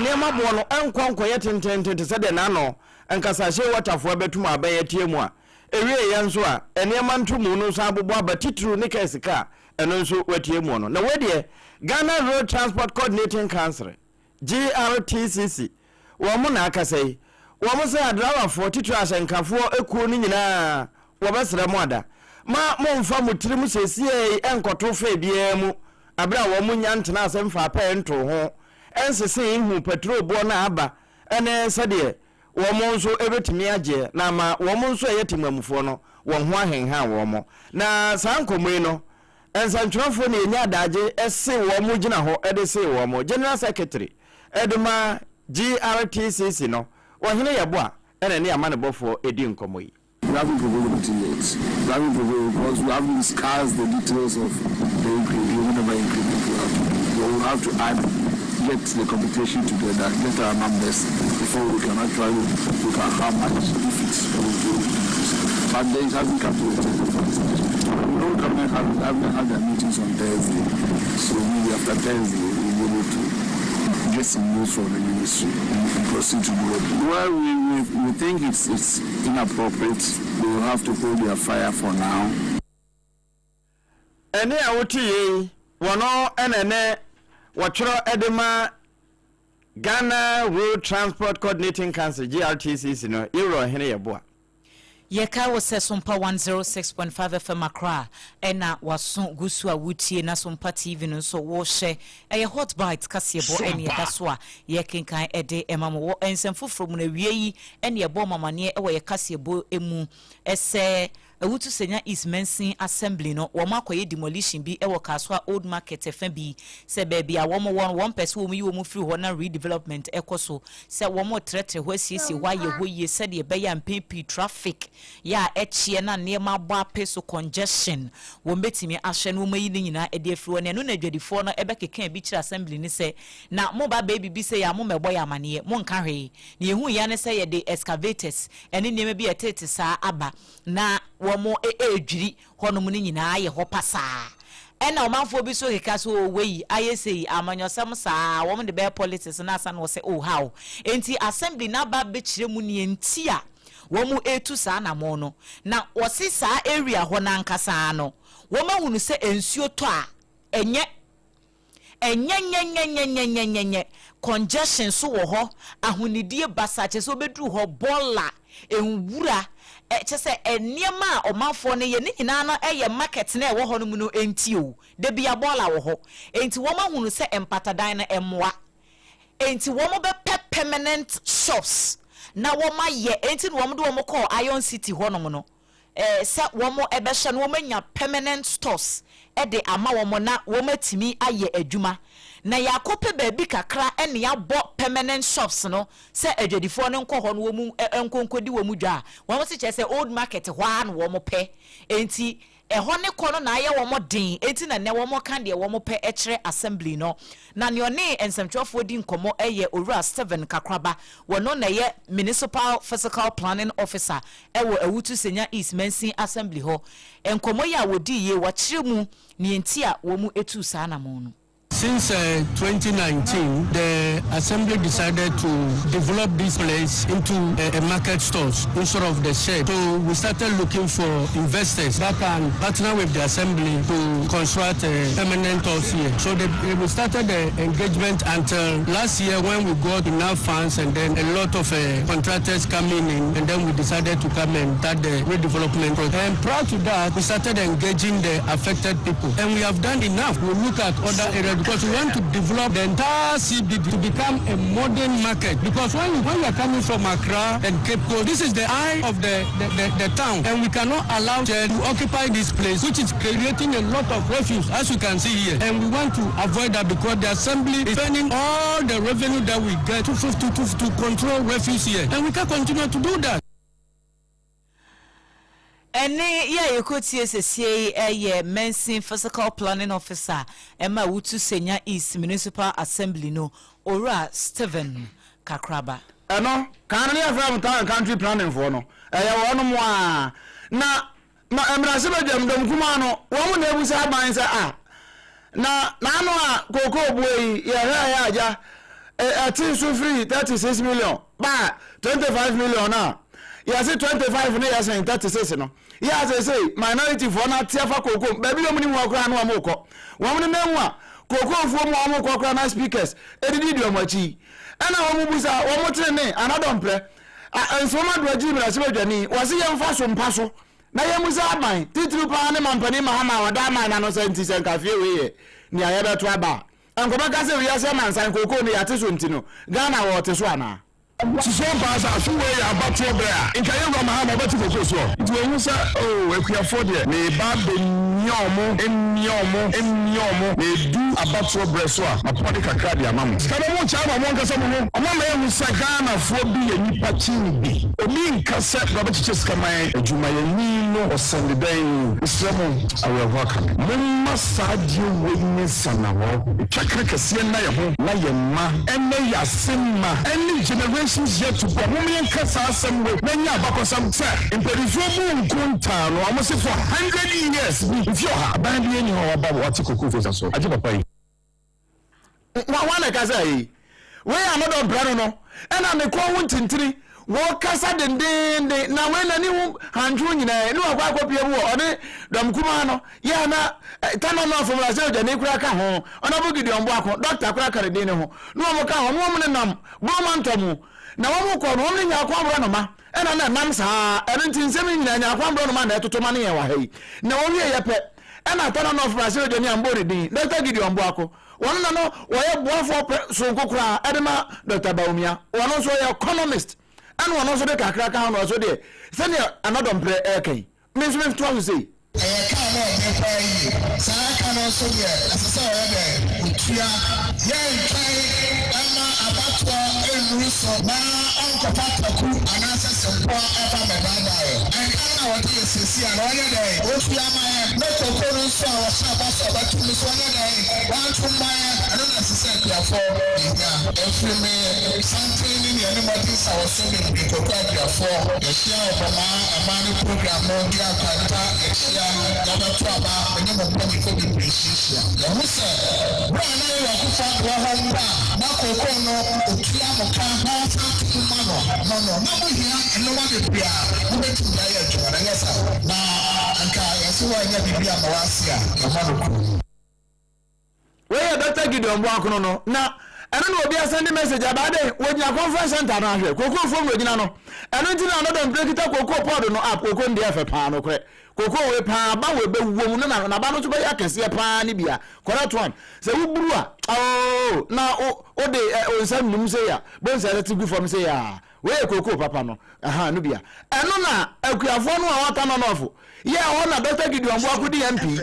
nneɛma boɔ no nkɔ nkɔyɛ tententen te sɛ deɛ n'ano nkasa Shewaterfoɔ bɛtum abɛn atia mu a ɛwieeɛ nso a nneɛma ntumu no nso abobɔ aba titiriw ne kaa sika a ɛno nso watie muo no. Na wei deɛ Ghana Road Transport Coordinating Council GRTCC, wɔn na akasa yi. Wɔn sɛ adrawafoɔ, titire ahyɛnkafoɔ ekuo no nyinaa, wɔbɛsrɛ mo ada. Ma momfa mo tirim seesei nkɔto fɛ biara mu, bere a wɔn nnya ntenaa ase mfaa pɛɛ ntoo ho, nsesee nhuu pɛtrol boɔ no a aba ne sɛdeɛ wɔn nso bɛtumi agyeɛ na ama wɔn nso a ɛyɛ temammufoɔ no wɔn ho ahenhan wɔn. Na saa nkɔmmɔ yi no, Nsɛntwerɛfoɔ na yɛnya adagye se wɔn gyina hɔ de see wɔn. General Secretary de ma GRTCC no, Ɔhene Yeboah na ɛne amanebɔfoɔ di nkɔmmɔ yi. We haven't proposed anything yet. We haven't proposed because we haven't discussed the details of the increment, whatever increment we have to do. But we have to add, get the computation together, get our numbers before we can actually look at how much, if it's going to increase. But there hasn't come to the table for discussion. We know government have, haven't had their meetings on Thursday, so maybe after Thursday we'll be able to get some news from the ministry and proceed to do it. Well, we, we, we think it's, it's inappropriate. They will have to hold their fire for now. Ɛnne a wote yei, wɔno na ɛnɛ wɔtwerɛ de ma Ghana Road Transport Coordinating Council, GRTCC, no, Yewura Ɔhene Yeboah. Yɛkae wo sɛ Sompa 106.5 FM Accra na w'aso gu so a wotie na Sompa TV no nso wohwɛ. Ɛyɛ Hot Bites kaseɛbɔ ɛne ɛda so a yɛkenkan de ma mo. Wɔ nsɛm foforɔ mu no awia yi ɛne yɛbɔɔ mo amaneɛ wɔ yɛ kaseɛbɔ mu sɛ Awutu Senya East Mansin Assembly no wɔn akɔyɛ demolition bi wɔ Kasoa Old Market fa bi sɛ baabi a wɔn wɔ no wɔn pɛ sɛ wɔn yi wɔn firi hɔ na redevelopment kɔ so sɛ wɔn retrɛtrɛ hɔ asiesie hɔ ayɛ hɔ yie sɛdeɛ ɛbɛyɛ a mpɛn pii traffic yɛ a ɛkyeɛ na nneɛma abɔ ape so congestion wɔn bɛtumi ahwɛ na wɔn ayi ne nyinaa de afiri hɔ na ɛno na adwadifoɔ no bɛkeka bi kyerɛ assembly no sɛ na mo ba bɛyɛ biribi sei a mo mmɛbɔ yɛ amaneɛ mo nka hwee na yɛhu yɛ ne sɛ yɛde excavators ɛne nneɛma bi a ɛtete saa aba na wɔredwiri hɔnom no nyinaa ayɛ hɔ pasaa. Ɛna ɔmanfoɔ bi nso keka sɛ oh wei ayɛ sei, amanyɔsɛm saa, wɔn de bɛyɛ politics na asa na wɔsɛ oh how? Enti assembly no aba abɛkyerɛ mu nea nti a wɔretu saa anamɔn no. Na wɔse saa area hɔ no ankasa no, wɔahunu sɛ nsuo tɔ a, ɛnyɛ Ɛnyɛnyɛnyɛnyɛnyɛnyɛnyɛ, congestion nso wɔ hɔ, ahonidie basaa, kyerɛ sɛ wobɛduru hɔ, bɔɔla, nwura, kyerɛ sɛ nneɛma a ɔmanfoɔ no yɛ, ne nyinaa no yɛ market no a ɛwɔ hɔ nom no nti o, da biara bɔɔla wɔ hɔ, enti wɔn ahunu sɛ mpatadan no mmoa, enti wɔn bɛpɛ permanent shops na wɔn ayɛ, enti na wɔn de wɔn kɔɔ Iron City hɔ nom no. sɛ wɔbɛhyɛ no wɔanya permanent stores de ama wɔn na wɔatumi ayɛ adwuma. Na yɛakɔpɛ baabi kakra na yɛabɔ permanent shops no sɛ adwadifoɔ no nkɔ hɔ na wɔn nkɔ nkɔdi wɔn dwa a, wɔn se kyerɛ sɛ old market hɔ ara na wɔpɛ. Enti ɛhɔ ne kɔ no na ayɛ wɔn den enti na nnɛ wɔka deɛ wɔpɛ kyerɛ assembly no. Na nea ɔne nsɛmtwerɛfoɔ di nkɔmmɔ yɛ Owura Stephen Kakraba, wɔno na ɛyɛ Municipal Physical Planning Officer wɔ Awutu Senya East Mansin Assembly hɔ. Nkɔmmɔ yi a wɔdii yie, wɔakyerɛ mu nea enti a wɔtuu saa anamɔn no. Since 2019, the assembly decided to develop this place into a, a market stores instead of the shed. So we started looking for investors that can partner with the assembly to construct a permanent house here. So the, we started the engagement until last year when we got enough funds and then a lot of contractors coming in, and then we decided to come and start the redevelopment project. And prior to that, we started engaging the affected people, and we have done enough. We look at other areas because we want to develop the entire CBD to become a modern market. Because when you, when you are coming from Accra and Cape Coast, this is the eye of the, the, the, the town, and we cannot allow them to occupy this place, which is creating a lot of refuse, as you can see here. And we want to avoid that because the assembly is spending all the revenue that we get to, to, to, to control refuse here. And we can continue to do that. Ɛnne yi a yɛkɔtie sesie yi yɛ Mansin Physical Planning Officer ma Awutu Senya East Municipal Assembly no, Owura Stephen Kakraba. Ɛno, kan no ne yɛfrɛ wɔn Town and Country Planning foɔ no, ɛyɛ wɔnom ara. Na ma mmarahyɛbadwam dɔm kumaa no, wɔn na ɛbusa aban sɛ, ah, na n'ano a kookoo buo yi, yɛhwɛeɛ a agya, ɛte so firi 36 million baa 25 million no a, yɛse 25 no yɛ sen 36 no. Yɛ a seesei minority foɔ no ate afa kookoo mu, baabi a wɔn nim hɔ koraa no wɔn rekɔ. Wɔn nenam mu a, kookoofoɔ mu a wɔn rekɔ koraa na speakers ɛdidi di wɔn akyi yi. Ɛna wɔn busa, wɔn tenene, anadɔmprɛ, a Nsoroma Duagyiri mmarahyɛbadwani, wɔse yɛmfa so mpa so na yɛmmisa aban, titiriw paa ne Mampanin Mahama a ɔda aman no ano sɛ nti sɛ nka afie wei yɛ nea yɛbɛto aba a, anka ɔbɛka sɛ wiase amansan kookoo no yɛate so nti no, Ghana wɔte so anaa? Susuo paa sɛ afe wei yɛ abatoɔ berɛ a, nka yɛn wura Mahama ɔbɛte kookoo soɔ. Nti wahu sɛ oh akuafoɔ deɛ mereba abɛmia ɔmo, mmia ɔmo, mmia ɔmo, na ɛdu abatoɔ berɛ so a, mapɔde kakra de ama mo. Sika no ɔmo kyɛ ama mo ankasa mo ho. Ɔmo ama yɛahu sɛ Ghanafoɔ bi yɛ nnipa kyen bi. Obi nka sɛ bra bɛkyekyɛ sika ma yɛn. Adwumayɛni no ɔsɛnde dɛn? Mesrɛ mo, awerɛhoɔ aka me. Momma saa adeɛ wei nyɛ nsanahɔ. Twaka kɛseɛ nna yɛn ho na yɛn mma ɛnɛ yɛn ase mma ɛne generations yet to born. Mom yɛnka saa asɛm wei na ɛnyɛ abakɔsɛm sɛ mpaninfoɔ bu nkontaa no wɔn se for 100 years bi mfeɛ ɔha aban biara nni hɔ a waba wate kokoo fesa so agye papa yi. Hwan na ɛkasa yi? Wei a mɛdɔ mpra no no, ɛna ne kɔn ho ntintini, wɔkasa dendeenden, na wei n'ani ho hantwo nyinaa, ne wakɔ akɔpie mu wɔ ɔne dɔm kumaa no, yɛ a na Tama no afomrasɛ ogyani koraa ka ho, Ɔnabo Gideon Boako, dɔkta koraa ka ne din ne ho, ne wɔn ka ho, ne wɔn nenam Boroma ntɔ mu, na wɔn kɔ no, wɔn ne Nyarko aborɔnoma, ɛna na ɛnam saa, ɛno nti nsɛm yi nyinaa Nyarko aborɔnoma na ɛtoto ma ne yɛn wɔ ha yi, na wɔwie yɛ pɛ, ɛna Tama no afomrasɛ ogyani a mbɔɔ ne din, Dɔkta Gideon Boako, Wɔn na no wɔyɛ boafoɔ pɛ soronko koraa ɛde ma Dr. Bawumia. Wɔn nso ɔyɛ economist ɛna ɔno nso de kakra ka ho na ɔso deɛ sɛdeɛ Anɔdɔmprɛ ɛreka yi me nso metoa so sei. Ɛyɛ ka a na ɔden paa yie. Saa ka no nso deɛ, ɛsɛ sɛ ɔyɛ dɛn? Ɔtua. Yɛntwɛn mma abatoɔ nnuru so na ɔnkɔfa taku anaasɛ sempoa mfa mmɛdaadaa yɛn. Ɛka no a ɔde yɛ seesei a, na ɔnyɛ dɛn? Ɔntua mma yɛn. Ne koko no nso a ɔhyɛɛ bɔ sɛ ɔbɛto no nso, ɔnyɛ dɛn? Wanto mma yɛn. Ɛno na ɛsɛ sɛ akuafoɔ yɛnya. Ɛfiri me santen ne nea ne mmɔden sawɔso bebree koko akuafoɔ. Yɛhyia ɔbɔmaa ɛmaa ne program no de akwanta akyia yɛabɛto aba me ne mo mpaninfoɔ bebree hyiahyia. Yɛhu sɛ berɛ a na Yewa Akufo Addo wɔ hɔ mpo a na koko no ɔtua mo ka na ɔsan to mu ma no no no na mo hia nnoɔma bebree a mobɛtumi de ayɛ adwuma no ɛnyɛ saa na anka yɛse woanyɛ biribi amma w'ase a yɛmmɔ no korɔno. Wei yɛ Doctor Gideon Boakono no na ɛno na obi asɛnde message aba adɛn wɔgyina conference center no ahwɛ kokoo fam na ogyina no ɛno nti na anɔdɔ mpire kita kokoo pod no app kokoo no deɛ ɛfɛ paa nokorɛ kokoo wei paa aba wei bɛwɔ mu no na naba no nso bɛyɛ akɛseɛ paa ne bia correct one sɛ woburu a oo na wode wo nsa num sei a bonsa ɛsɛ te gu fam sei a Wei yɛ kookoo papa no, ahaa, no bia. Ɛno na akuafoɔ no a wɔata nɔnɔfo yɛ hɔ na Dɔkta Gideon Boako di MP.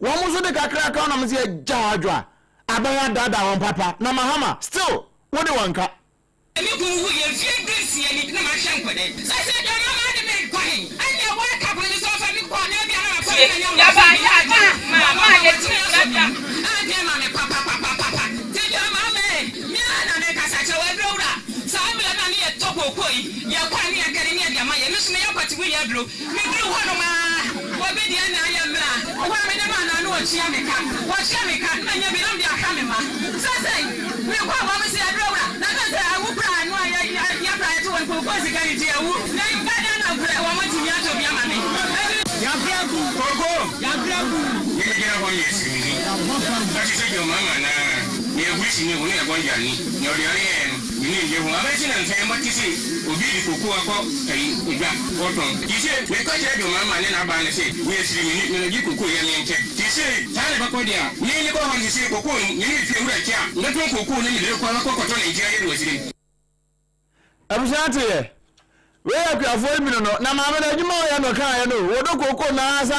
Wɔn nso de kakraka wɔn sɛ yɛgya adwo a, aban adaadaa wɔn papa. Na Mahama, still, wode wɔn ka. Me kunu wuiɛ mfeɛ dunsia ni na mahwɛ nkwadaa yi. Sɛsɛ deɛ ɔma maa de me kɔ he? Ɛnneɛ woaka kwan no sɛ ɔfa me kɔ na ebia na makɔ ne na nya ahoɔden bi agye me. Wama watumi asɔ me mu adeɛ ma me papapapapa. Nti deɛ ɔma me. Me ara na merekasa akyerɛ wo, aduro wura. Saa mmerɛ no a ne yɛtɔ kookoo yi, yɛkɔ a ne yɛkari ne yɛde ama yɛn. Me nso meyɛ kwati wui aduro. Meduruu hɔnom ara, Obi deɛ na ayɛ mmra hɔ a mede maa no a na ɔtua me ka. Ɔtua me ka na manya bi na mede ahwɛ me mma. Seesei mekɔ a wɔn se aduro wura na seesei awu koraa no a yɛkora yɛte wɔn kookoo sika nti awu na bɛda na korɛ wɔn atumi atɔ bi ama me. Yɛabrɛ agu. Kookoo. Yɛabrɛ agu. Ne megyina hɔ yɛ siremuni. Ɔte sɛ John Mahama anaa? Nea Greece ni, ɔno yɛ Gonja ni. Nea ɔde ɔyɛɛ no, m'ani nnye ho. Abɛsi na nka yɛmmɔ te se obi de kokoo akɔ ayi edwa ɔtɔn. Te se meka kyerɛ John Mahama ne n'abaa no se meyɛ siremuni, menegye kokoo yɛ menkyɛ. Te se saa na ɛbɛkɔ de a, me mekɔ hɔ no sesei kokoo no, me ne me fie wura kyɛ a, mɛtɔn kokoo no mede rekɔ akɔ kɔtɔ nantwie ayɛ no wɔ sirem. Abusua te yɛ. Wei yɛ akuafoɔ yi bi no no na maame no adwuma a ɔyɛ no ɔkaeɛ no o wɔdɔ kooko na asa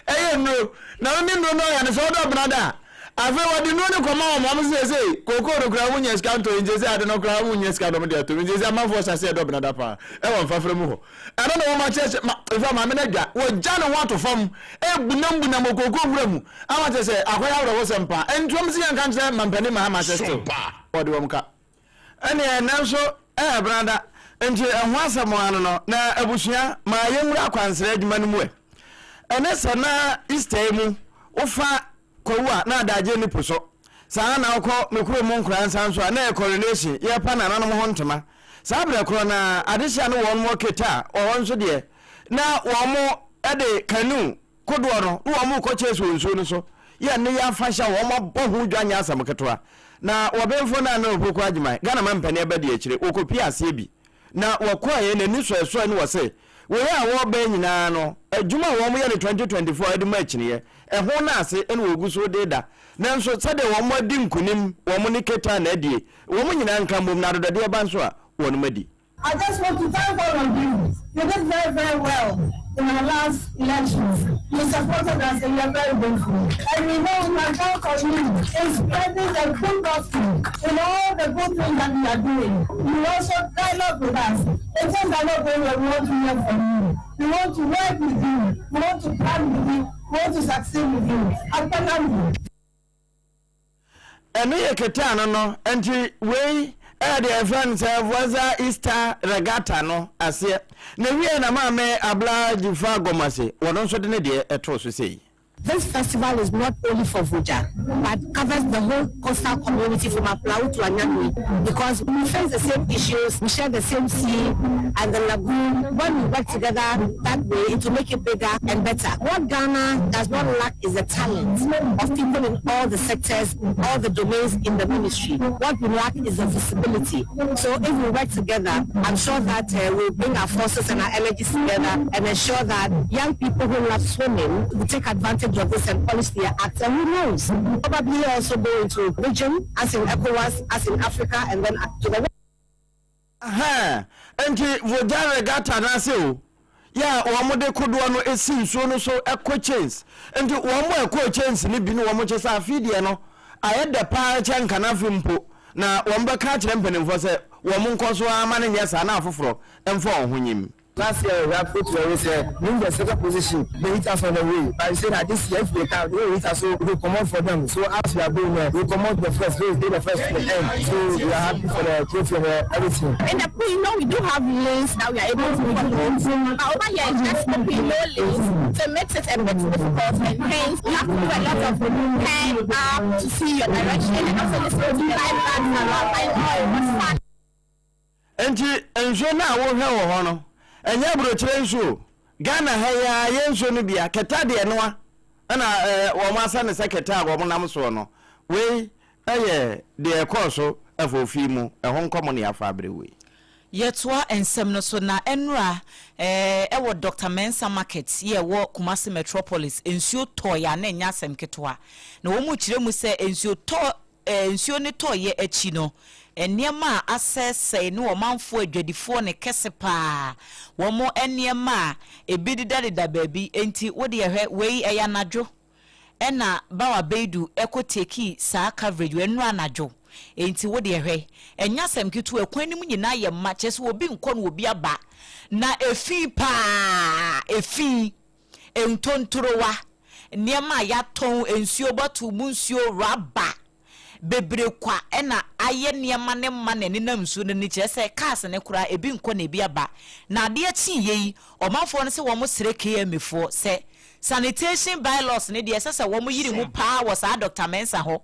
ɛyɛ nnuro na no ne nnuro no ɔyɛ no sɛ ɔdɔ benada a afei wɔde nnuro no kɔma wɔn wɔn sɛ sɛ kooko no koraa wɔn nya sika ntɔ nti sɛ ade no koraa wɔn nya sika dɔm de ato nti sɛ amanfoɔ hyɛ aseɛ dɔ benada paa ɛwɔ mfafra mu hɔ ɛno na wɔn akyerɛkyerɛ ma nfa maame no adwa wɔgya ne ho ato fam ebunam bunam wɔ kooko nwura mu ama kyerɛ sɛ akɔyɛ awerɛhosɛm paa ɛnti wɔn sɛ yɛn nka nkyerɛ mampanin Mahama sɛ still wɔde wɔn ka. Ɛneɛ nanso ɛyɛ benada nti ɛho asɛm ara no no na abusua ma yɛnwura akwansra adwuma no mu ɛ. Ɛne sɛ na Easter yi mu wofa Kwawu a na adagye nni po so. Saa ara na wokɔ me kurom Nkoransa nso a na ɛyɛ coronation, yɛrepa nananom ho ntoma. Saa berɛ korɔ no ara adehyea ne wɔn wɔ Keta a wɔ hɔ nso deɛ na wɔn de canoe kodoɔ no na wɔn rekɔ chase wɔ nsuo no so yɛ nneyɛ afahyɛ a wɔn abɔ ho dwa nyɛ asɛm ketewa. Na wɔbenfo no a na Opoku Agyemang, Ghana mampanin abadi akyire, wɔkɔpie aseɛ bi na wɔkɔeɛ n'ani sɔɛsɔɛ ne wɔse wei a wɔreba yi nyinaa no adwuma a wɔn yɛ no 2024 a ɛde ma akyiniiɛ ɛho no ase na wɔgu so de da nanso sɛdeɛ wɔn adi nkunim wɔn ne Ketan na adie wɔn nyinaa nka mmom na adodɔdeɛ ba nso a wɔnom adi. I just want to thank all of you. You did very, very well in our last elections. You supported us and we are very grateful. And we know we can count on you in spreading the good gospel in all the good things that we are doing. You also dialogue with us. In things are not going well, we want to hear from you. We want to work with you. We want to plan with you. We want to succeed with you. Akpanambu. Ɛno yɛ kete ano no, nti wei ɛyɛ deɛ yɛfrɛ no sɛ Voisa Easter Regatta no aseɛ. Na ɛwieɛ na Maame Abla Dzifa Gomase, wɔno nso de ne deɛ ɛtoo so sei. This festival is not only for Voja but covers the whole coastal community from Aflao to Anyanui because we face the same issues, we share the same sea and the lagoon. When we work together that way, it will make it bigger and better. What Ghana does not lack is the talent of people in all the sectors, all the domains in the ministry. What we lack is the visibility. So if we work together, I'm sure that uh, we'll bring our forces and our energies together and ensure that young people who love swimming will take advantage of this and polish their act. And who knows, probably also go into region, as in ECOWAS, as in Africa, and then to the world. Ahaa, enti Voja Regatta no ase o, yɛ a wɔn de kodoɔ no si nsuo no so kɔ chains. Enti wɔn a ɛkɔɔ chains no bi ne wɔn kyɛ sɛ afe deɛ no ayɛ dɛ paa kyɛ nka no afe mpo, na wɔn bɛka akyerɛ mpanimfoɔ sɛ wɔn nkɔ so ara ma no nyɛ saa na afoforɔ mfa wɔn ho nyim. Last year we have put to say win the second position they hit us on the way but you say that this year if we can they will hit us so we go comot for them so as we are going there we comot the first we dey the first to the end so we are happy for the trophy and the everything. In the pool, you know, we do have lanes that we are able to follow. But over here, it's just open, no lanes. So it makes it a bit difficult. And hence, you have to do a lot of head up to see your direction and also listen to the lifeguards around. But oh, it was fun. Enti nsuo no a wohwɛ wɔ hɔ no, ɛnyɛ aburokyire nsuo o. Ghana ha yi ara yɛn nsuo no bia, kɛtɛ deɛ ɛnoa ɛna ɛɛ wɔn asa ne sɛ kɛtɛ a wɔn nam soɔ no. Wei ɛyɛ deɛ ɛkɔɔ so ɛfɔ ofie mu, ɛho nkɔmɔ na yɛafa abere wei. Yɛtoa nsɛm no so na ɛnora ɛɛ ɛwɔ Doctor Mensah Market yi a ɛwɔ Kumasi Metropolis nsuo tɔɔeɛ a na ɛnyɛ asɛm ketewa. Na wɔn rekyerɛ mu sɛ nsuo tɔ Nsuo no tɔeɛ akyi no, nneɛma a asɛesɛe ne ɔmanfoɔ adwadifoɔ no kɛse pa ara. Wɔn nneɛma a ebi dedadeda baabi. Enti wo deɛ hwɛ, wei ɛyɛ anadwo ɛna Bawa Beidu kɔ tekii saa coverage wei, nnora anadwo. Enti wo deɛ hwɛ, ɛnyɛ asɛm ketewa, ɛkwan no mu nyinaa yɛ ma, kyerɛ sɛ obi nkɔ na obi aba. Na efi pa ara, efi. ntontorowa, nneɛma a yɛatɔn, nsuo bottle mu nsuo, rɔba. bebree kwa na ayɛ nneɛma ne ma na ɛnenam nsuo no ani, kyerɛ sɛ cars no koraa ebi nkɔ na ebi aba. Na adeɛ kyeeɛ yi, ɔmanfoɔ no sɛ wɔn srɛ KMA foɔ sɛ sanitation bylaws no deɛ ɛsɛ sɛ wɔn yiri mu paa wɔ saa Doctor Mensah hɔ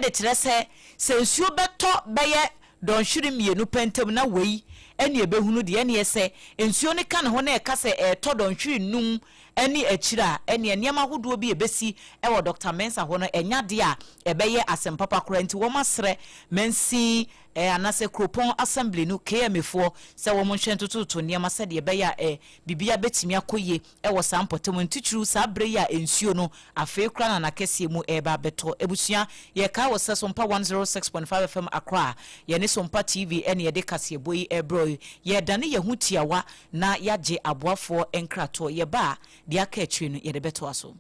de kyerɛ sɛ, sɛ nsuo bɛtɔ bɛyɛ dɔnhwere mmienu pɛ ntam na wei ne ɛbɛhunu deɛ, ɛneɛ sɛ nsuo no ka ne ho na ɛka sɛ ɛretɔ dɔnhwere nnum ne akyire a, ɛneɛ nneɛma ahodoɔ bi a ɛbɛsi wɔ Dɔkta Mensah hɔ no ɛnyɛ adeɛ a ɛbɛyɛ asɛm papa koraa nti wɔasrɛ mansin anaasɛ kuropɔn assembly no, KMA foɔ, sɛ wɔnhwɛ ntotototo nneɛma sɛdeɛ ɛbɛyɛ a biribiara bɛtumi akɔ yie wɔ saa mpɔtam no, titiriw saa berɛ yi a nsuo no afei koraa na n'akɛseɛ mu reba abɛtɔ. Abusua, yɛkae wo sɛ Sompa 106.5 FM Accra, yɛne Sompa TV na yɛde kaseɛbɔ yi rebrɛ wo. Yɛredane yɛn ho tiawa na yɛagye aboafoɔ nkratoɔ. Yɛba a, deɛ aka akyire no, yɛde bɛtoa so.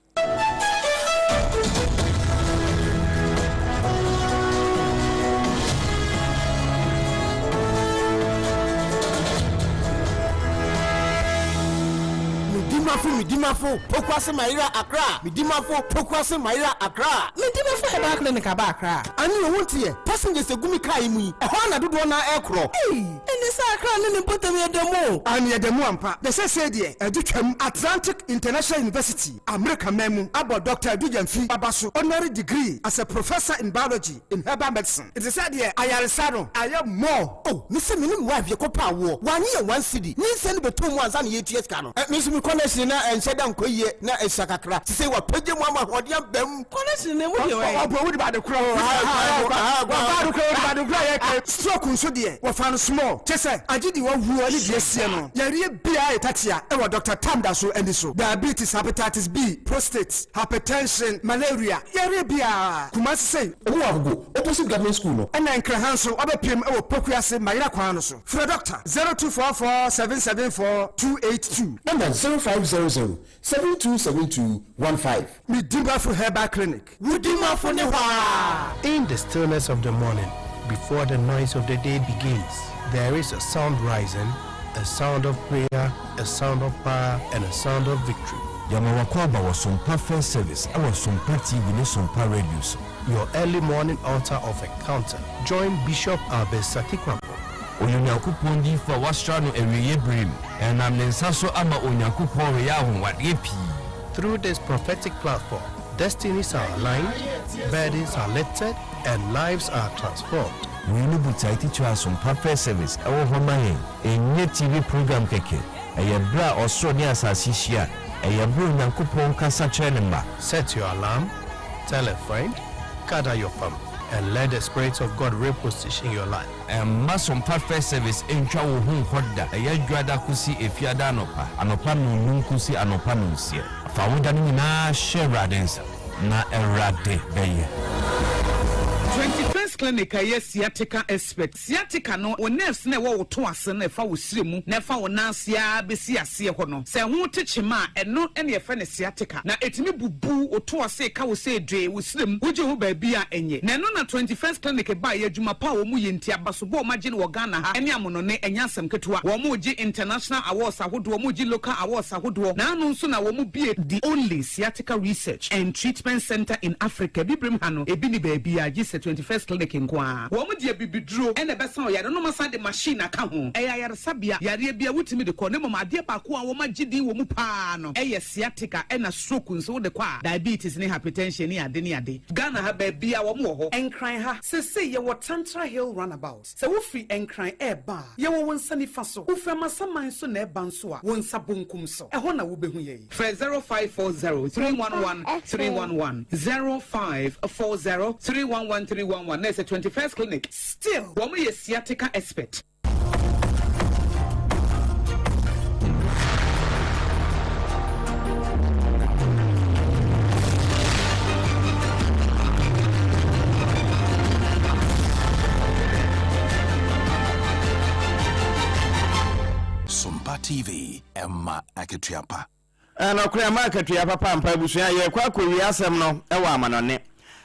Medimafo Medimafo Pokuase Mayera Accra Medimafo Pokuase Mayera Accra. Medimafo Herbal Clinic aba Accra. Ane o wonteɛ? Passengers egu me car yi mu yi, ɛhɔ ara na dodoɔ no ara ɛrekorɔ. Ei! Ɛnne sɛ Accra ne ne mpɔtam yɛ da mu o. Aane ɛda mu ampa. Na seesei deɛ ɛde twam. Atlantic International University, Amerika man mu, abɔ Dɔkta Adu Gyamfi aba so honorary degree as a Professor in Biology in Herbal Medicine. Nti sɛ deɛ ayaresa no ayɛ more. Oh me se me ne me wife yɛkɔ pɛ awoɔ wanye yɛn one cedi nyinsɛn no bɛtɔ mu ansa na yɛtua sika no eh me nso me connection na ɛnhyɛ da nkɔ yie na ɛsua kakra sesei wapagya mu ama ahoɔden aba mu. Connection no emu deɛ wɛn. Ɔbɔ wode bade korɔ ɔbɔ ade korɔ wode bade korɔ yɛ kɛ. Stroke nso deɛ wɔfa no small kyesɛ agye deɛ wawuo ne deɛ asie no yareɛ biaa yɛ tatia ɛwɔ Doctor Tam da so ani so diabetes hepatitis B prostate hypertension malaria yareɛ biaa Kumasi sei. Ɔmo wɔ Agogo opposite government school no. Ɛna Nkran ha nso wabɛpiem wɔ Pokuase Mayera kwan no so. Frɛ Doctor 0244 774 282. Ɛna 0500 7272 15. Me Dimafo Herbal Clinic, wo Dimafo ne hɔ aa. In the stillness of the morning, before the noise of the day begins, there is a sound rising, a sound of prayer, a sound of power, and a sound of victory. Yɛma w'akwaaba wɔ Sompa First Service wɔ Sompa TV ne Sompa Radio so. Your early morning altar of encounter. Join Bishop Albert Sakikwampo. Ɔyɛ Onyankopɔn diyifo a wɔasra no awieeɛ bere mu. Ɛnam ne nsa so ama Onyankopɔn reyɛ anwonwadeɛ pii. Through this prophetic platform, destinies are aligned, burdens are lifted, and lives are transformed. Wei ne botae titire a Sompa Fair Service wɔ hɔ ma yɛn. Ɛnyɛ TV program kɛkɛ. Ɛyɛ berɛ a ɔsoro ne asase hyia. Ɛyɛ berɛ a Onyankopɔn kasa kyerɛ ne mma. Set your alarm, tell a friend, gather your family, and let the Spirit of God reposition your life. Mma Sompa Fair Service ntwa wo ho nkɔ da. Ɛyɛ Dwoada kosi Efiada anɔpa, anɔpa nnɔnnum kosi anɔpa nnɔnsia. Fa wo da no nyinaa hyɛ Awurade nsa, na Awurade bɛyɛ. 21st Clinic a ɛyɛ sciatica expert. Sciatica no, wo nerves no a ɛwɔ wo to ase no a ɛfa wo srɛ mu na ɛfa wo nan ase ara bɛsi aseɛ hɔ no, sɛ ɛho te kyema a, ɛno na yɛfrɛ no sciatica. Na ɛtumi bubu wo to ase ka wo sɛ dwee wo srɛ mu, wogye ho baabi a ɛnyɛ. Na ɛno na 21st Clinic baeɛ, adwuma pa a wɔn yɛ nti, abasobɔ a wɔagye no wɔ Ghana ha ne amonɔne, ɛnyɛ asɛm ketewa. Wɔregye international awards ahodoɔ, wɔregye local awards ahodoɔ, na ano nso na wɔbue the only sciatica research and treatment centre in Africa, Abibirem ha no, ebi nni baabiara gye sɛ 21st Clinic nko ara. Wɔn de abibiduro na ɛbɛsa ɔyare no, na wɔasan de machine aka ho. Ɛyɛ ayaresabea, yareɛ biara wotumi de kɔ, na mmom adeɛ baako a wɔagye din wɔ mu pa ara no yɛ sciatica ɛna stroke nso wode kɔ a, diabetes ne hypertension ne ade ne ade. Ghana ha baabiara wɔn wɔ hɔ. Nkran ha, seesei yɛwɔ Tantra Hill Runabout. Sɛ wofiri Nkran reba a, yɛwɔ wo nsa nifa so. Wofiri Amasaman nso na ɛreba nso a, wo nsa bonkum so. Ɛhɔ na wobɛhu yɛn. Frɛ 0540 311 311, 0540 311 311 na ɛsɛ 21st Clinic. Still, wɔn yɛ sciatica expert. Sompa TV, ɛma akatua pa. Nɔkorɛ ɛma akatua papa ampa abusua yɛrekɔ akɔwie asɛm no wɔ amanɔne.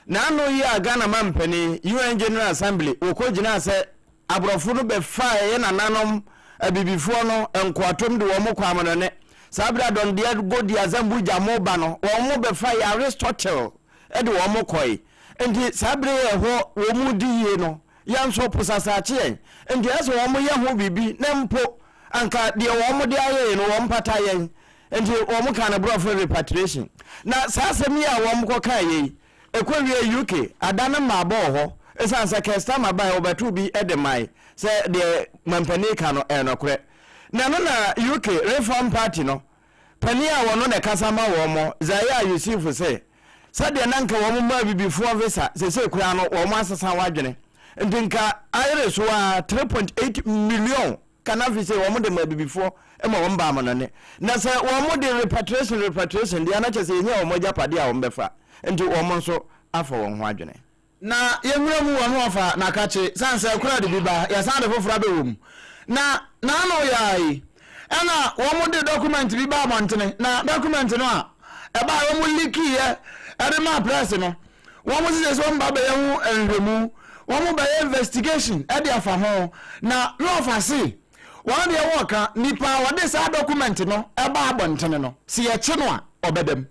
Naano yi a Ghana mampanin, UN General Assembly, wɔkɔ gyinaa sɛ aborɔfo no bɛfaa ɛyɛ nananom abibifoɔ no nkoatom de wɔn kɔ amanɔne. Saa berɛ a Don Diego de Azambuja mo ba no, wɔn bɛfa yɛ Aristotle de wɔn kɔe. Nti saa bere yi a ɛhɔ wɔn di yie no, yɛn nso po sasaakye yɛn. Nti ɛsɛ sɛ wɔn yɛ ho biribi na mpo anka deɛ wɔn de ayɛ yɛn no wɔn mpata yɛn. Nti wɔn kaa no borɔfo repatriation. Na saa asɛm yi a wɔn kɔ kaa yɛ yi, ɛkɔ wie UK ada no mmaa bɔɔ hɔ. Ɛsiane sɛ Keir Starmer baeɛ wɔbɛtoo bi de mae sɛ deɛ mampanin ka no ɛyɛ nɔkorɛ. Na ɛno na UK Reform Party no panin a wɔno na ɛkasa ma wɔn, Zayar Yusuf se, sɛdeɛ na nka wɔn ma abibifoɔ visa sesei koraa no wɔn asesa wɔadwene nti nka ayere so ara 3.8 million ka na afei sei wɔn de ma abibifoɔ ma wɔn ba amanɔne na sɛ wɔn de repatriation repatriation deɛ na kyɛ sɛ yɛhia wɔn agyapadeɛ a wɔn bɛfa nti wɔn nso afa wɔn ho adwene. Na yɛnwura mu wɔ no ɔfa na kakye sane sɛ kora de bi ba yɛsan de foforɔ abɛwɔ mu na n'ano yɛ ara yi ɛna wɔn de document bi ba abɔntene na document no a ɛbaa wɔn likiiɛ ɛde maa press no wɔn sisi sɛ wɔn ba bɛyɛ ho nhwɛmu wɔn bɛyɛ investigation ɛde afa ho na na ɔfa se wɔn deɛ wɔka nipa a wɔde saa document no ɛba abɔntene no sɛ yɛkye no a ɔbɛdam.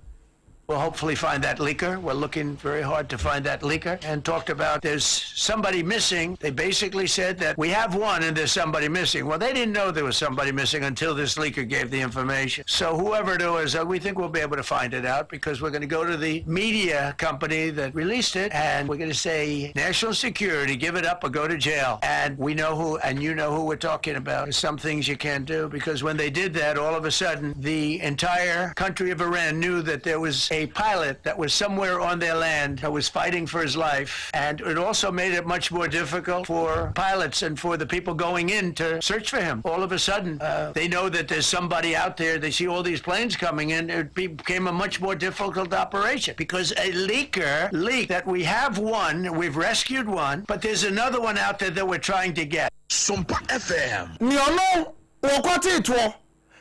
We'll hopefully find that leaker. We're looking very hard to find that leaker. And talked about there's somebody missing. They basically said that we have one and there's somebody missing. Well, they didn't know there was somebody missing until this leaker gave the information. So whoever it was, uh, we think we'll be able to find it out because we're going to go to the media company that released it and we're going to say national security, give it up or go to jail. And we know who, and you know who we're talking about. There's some things you can't do because when they did that, all of a sudden, the entire country of Iran knew that there was a pilot that was somewhere on their land that was fighting for his life. And it also made it much more difficult for pilots and for the people going in to search for him. All of a sudden, uh, they know that there's somebody out there. They see all these planes coming in. It became a much more difficult operation because a leaker leaked that we have one, we've rescued one, but there's another one out there that we're trying to get. Sompa FM. Nea ɔno wɔkɔtee toɔ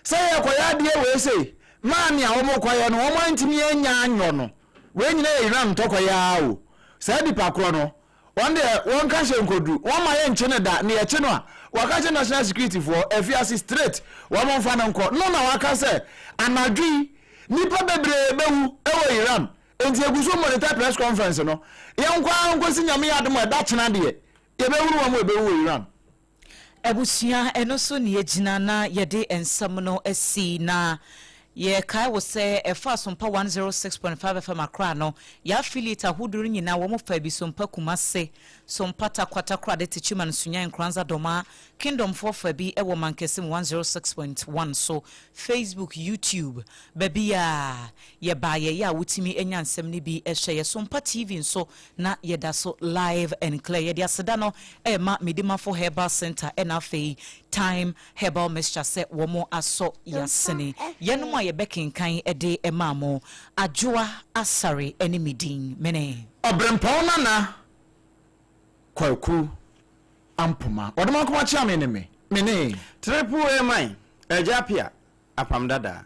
sɛ yɛrekɔyɛ adeɛ wei sei maa nea wɔrekɔyɛ no wɔn antumi anya anyɔ no, wei nyinaa yɛ Iran ntɔkwa yi ara o. Saa nipa korɔ no, wɔn deɛ wɔnka hyɛ nkɔduru, wɔmma yɛnkye no da, na yɛkye no a, wɔaka kyerɛ national security foɔ, afiase straight, wɔn mfa no nkɔ. No na waka sɛ anadwo yi nnipa bebree bɛwu wɔ Iran, enti yɛgu so monitor press conference no, yɛnkɔ ara nkɔsi Nyame yɛ adom a ɛda kyena deɛ, yɛbɛhunu wɔn a ɛbɛwu wɔ Iran. Abusua, ɛno so na yɛgyina na yɛde nsɛm no asi. Na yɛkae wo sɛ ɛfa Asompa 106.5 FM Accra no, yɛn affiliate ahodoɔ no nyinaa wɔn fa bi, Sompa Kumase, Sompa Tarkwa, Takoradi, Techiman, Sunyani, Nkoranza, Dormaa, Kingdomfoɔ fa bi wɔ Mankasim 106.1 so, Facebook, YouTube, baabiara yɛbaa yɛyɛ a wotumi nya nsɛm no bi hwɛ yɛ. Sompa TV nso Na yɛda so live and clear. Yɛde aseda no rema Medimafo Herbal Centre ɛna afei Thyme Herbal Mixture sɛ wɔn asɔ yasene. Yɛnom a yɛbɛkenkan de maa mo. Adwoa Asare ne me din. Mene. Ɔbrempɔn Nana Kwaku Ampoma. Ɔdomankoma Kyeame ne me. Mene. Triple A man, Agya Appiah, Apam Dadaa.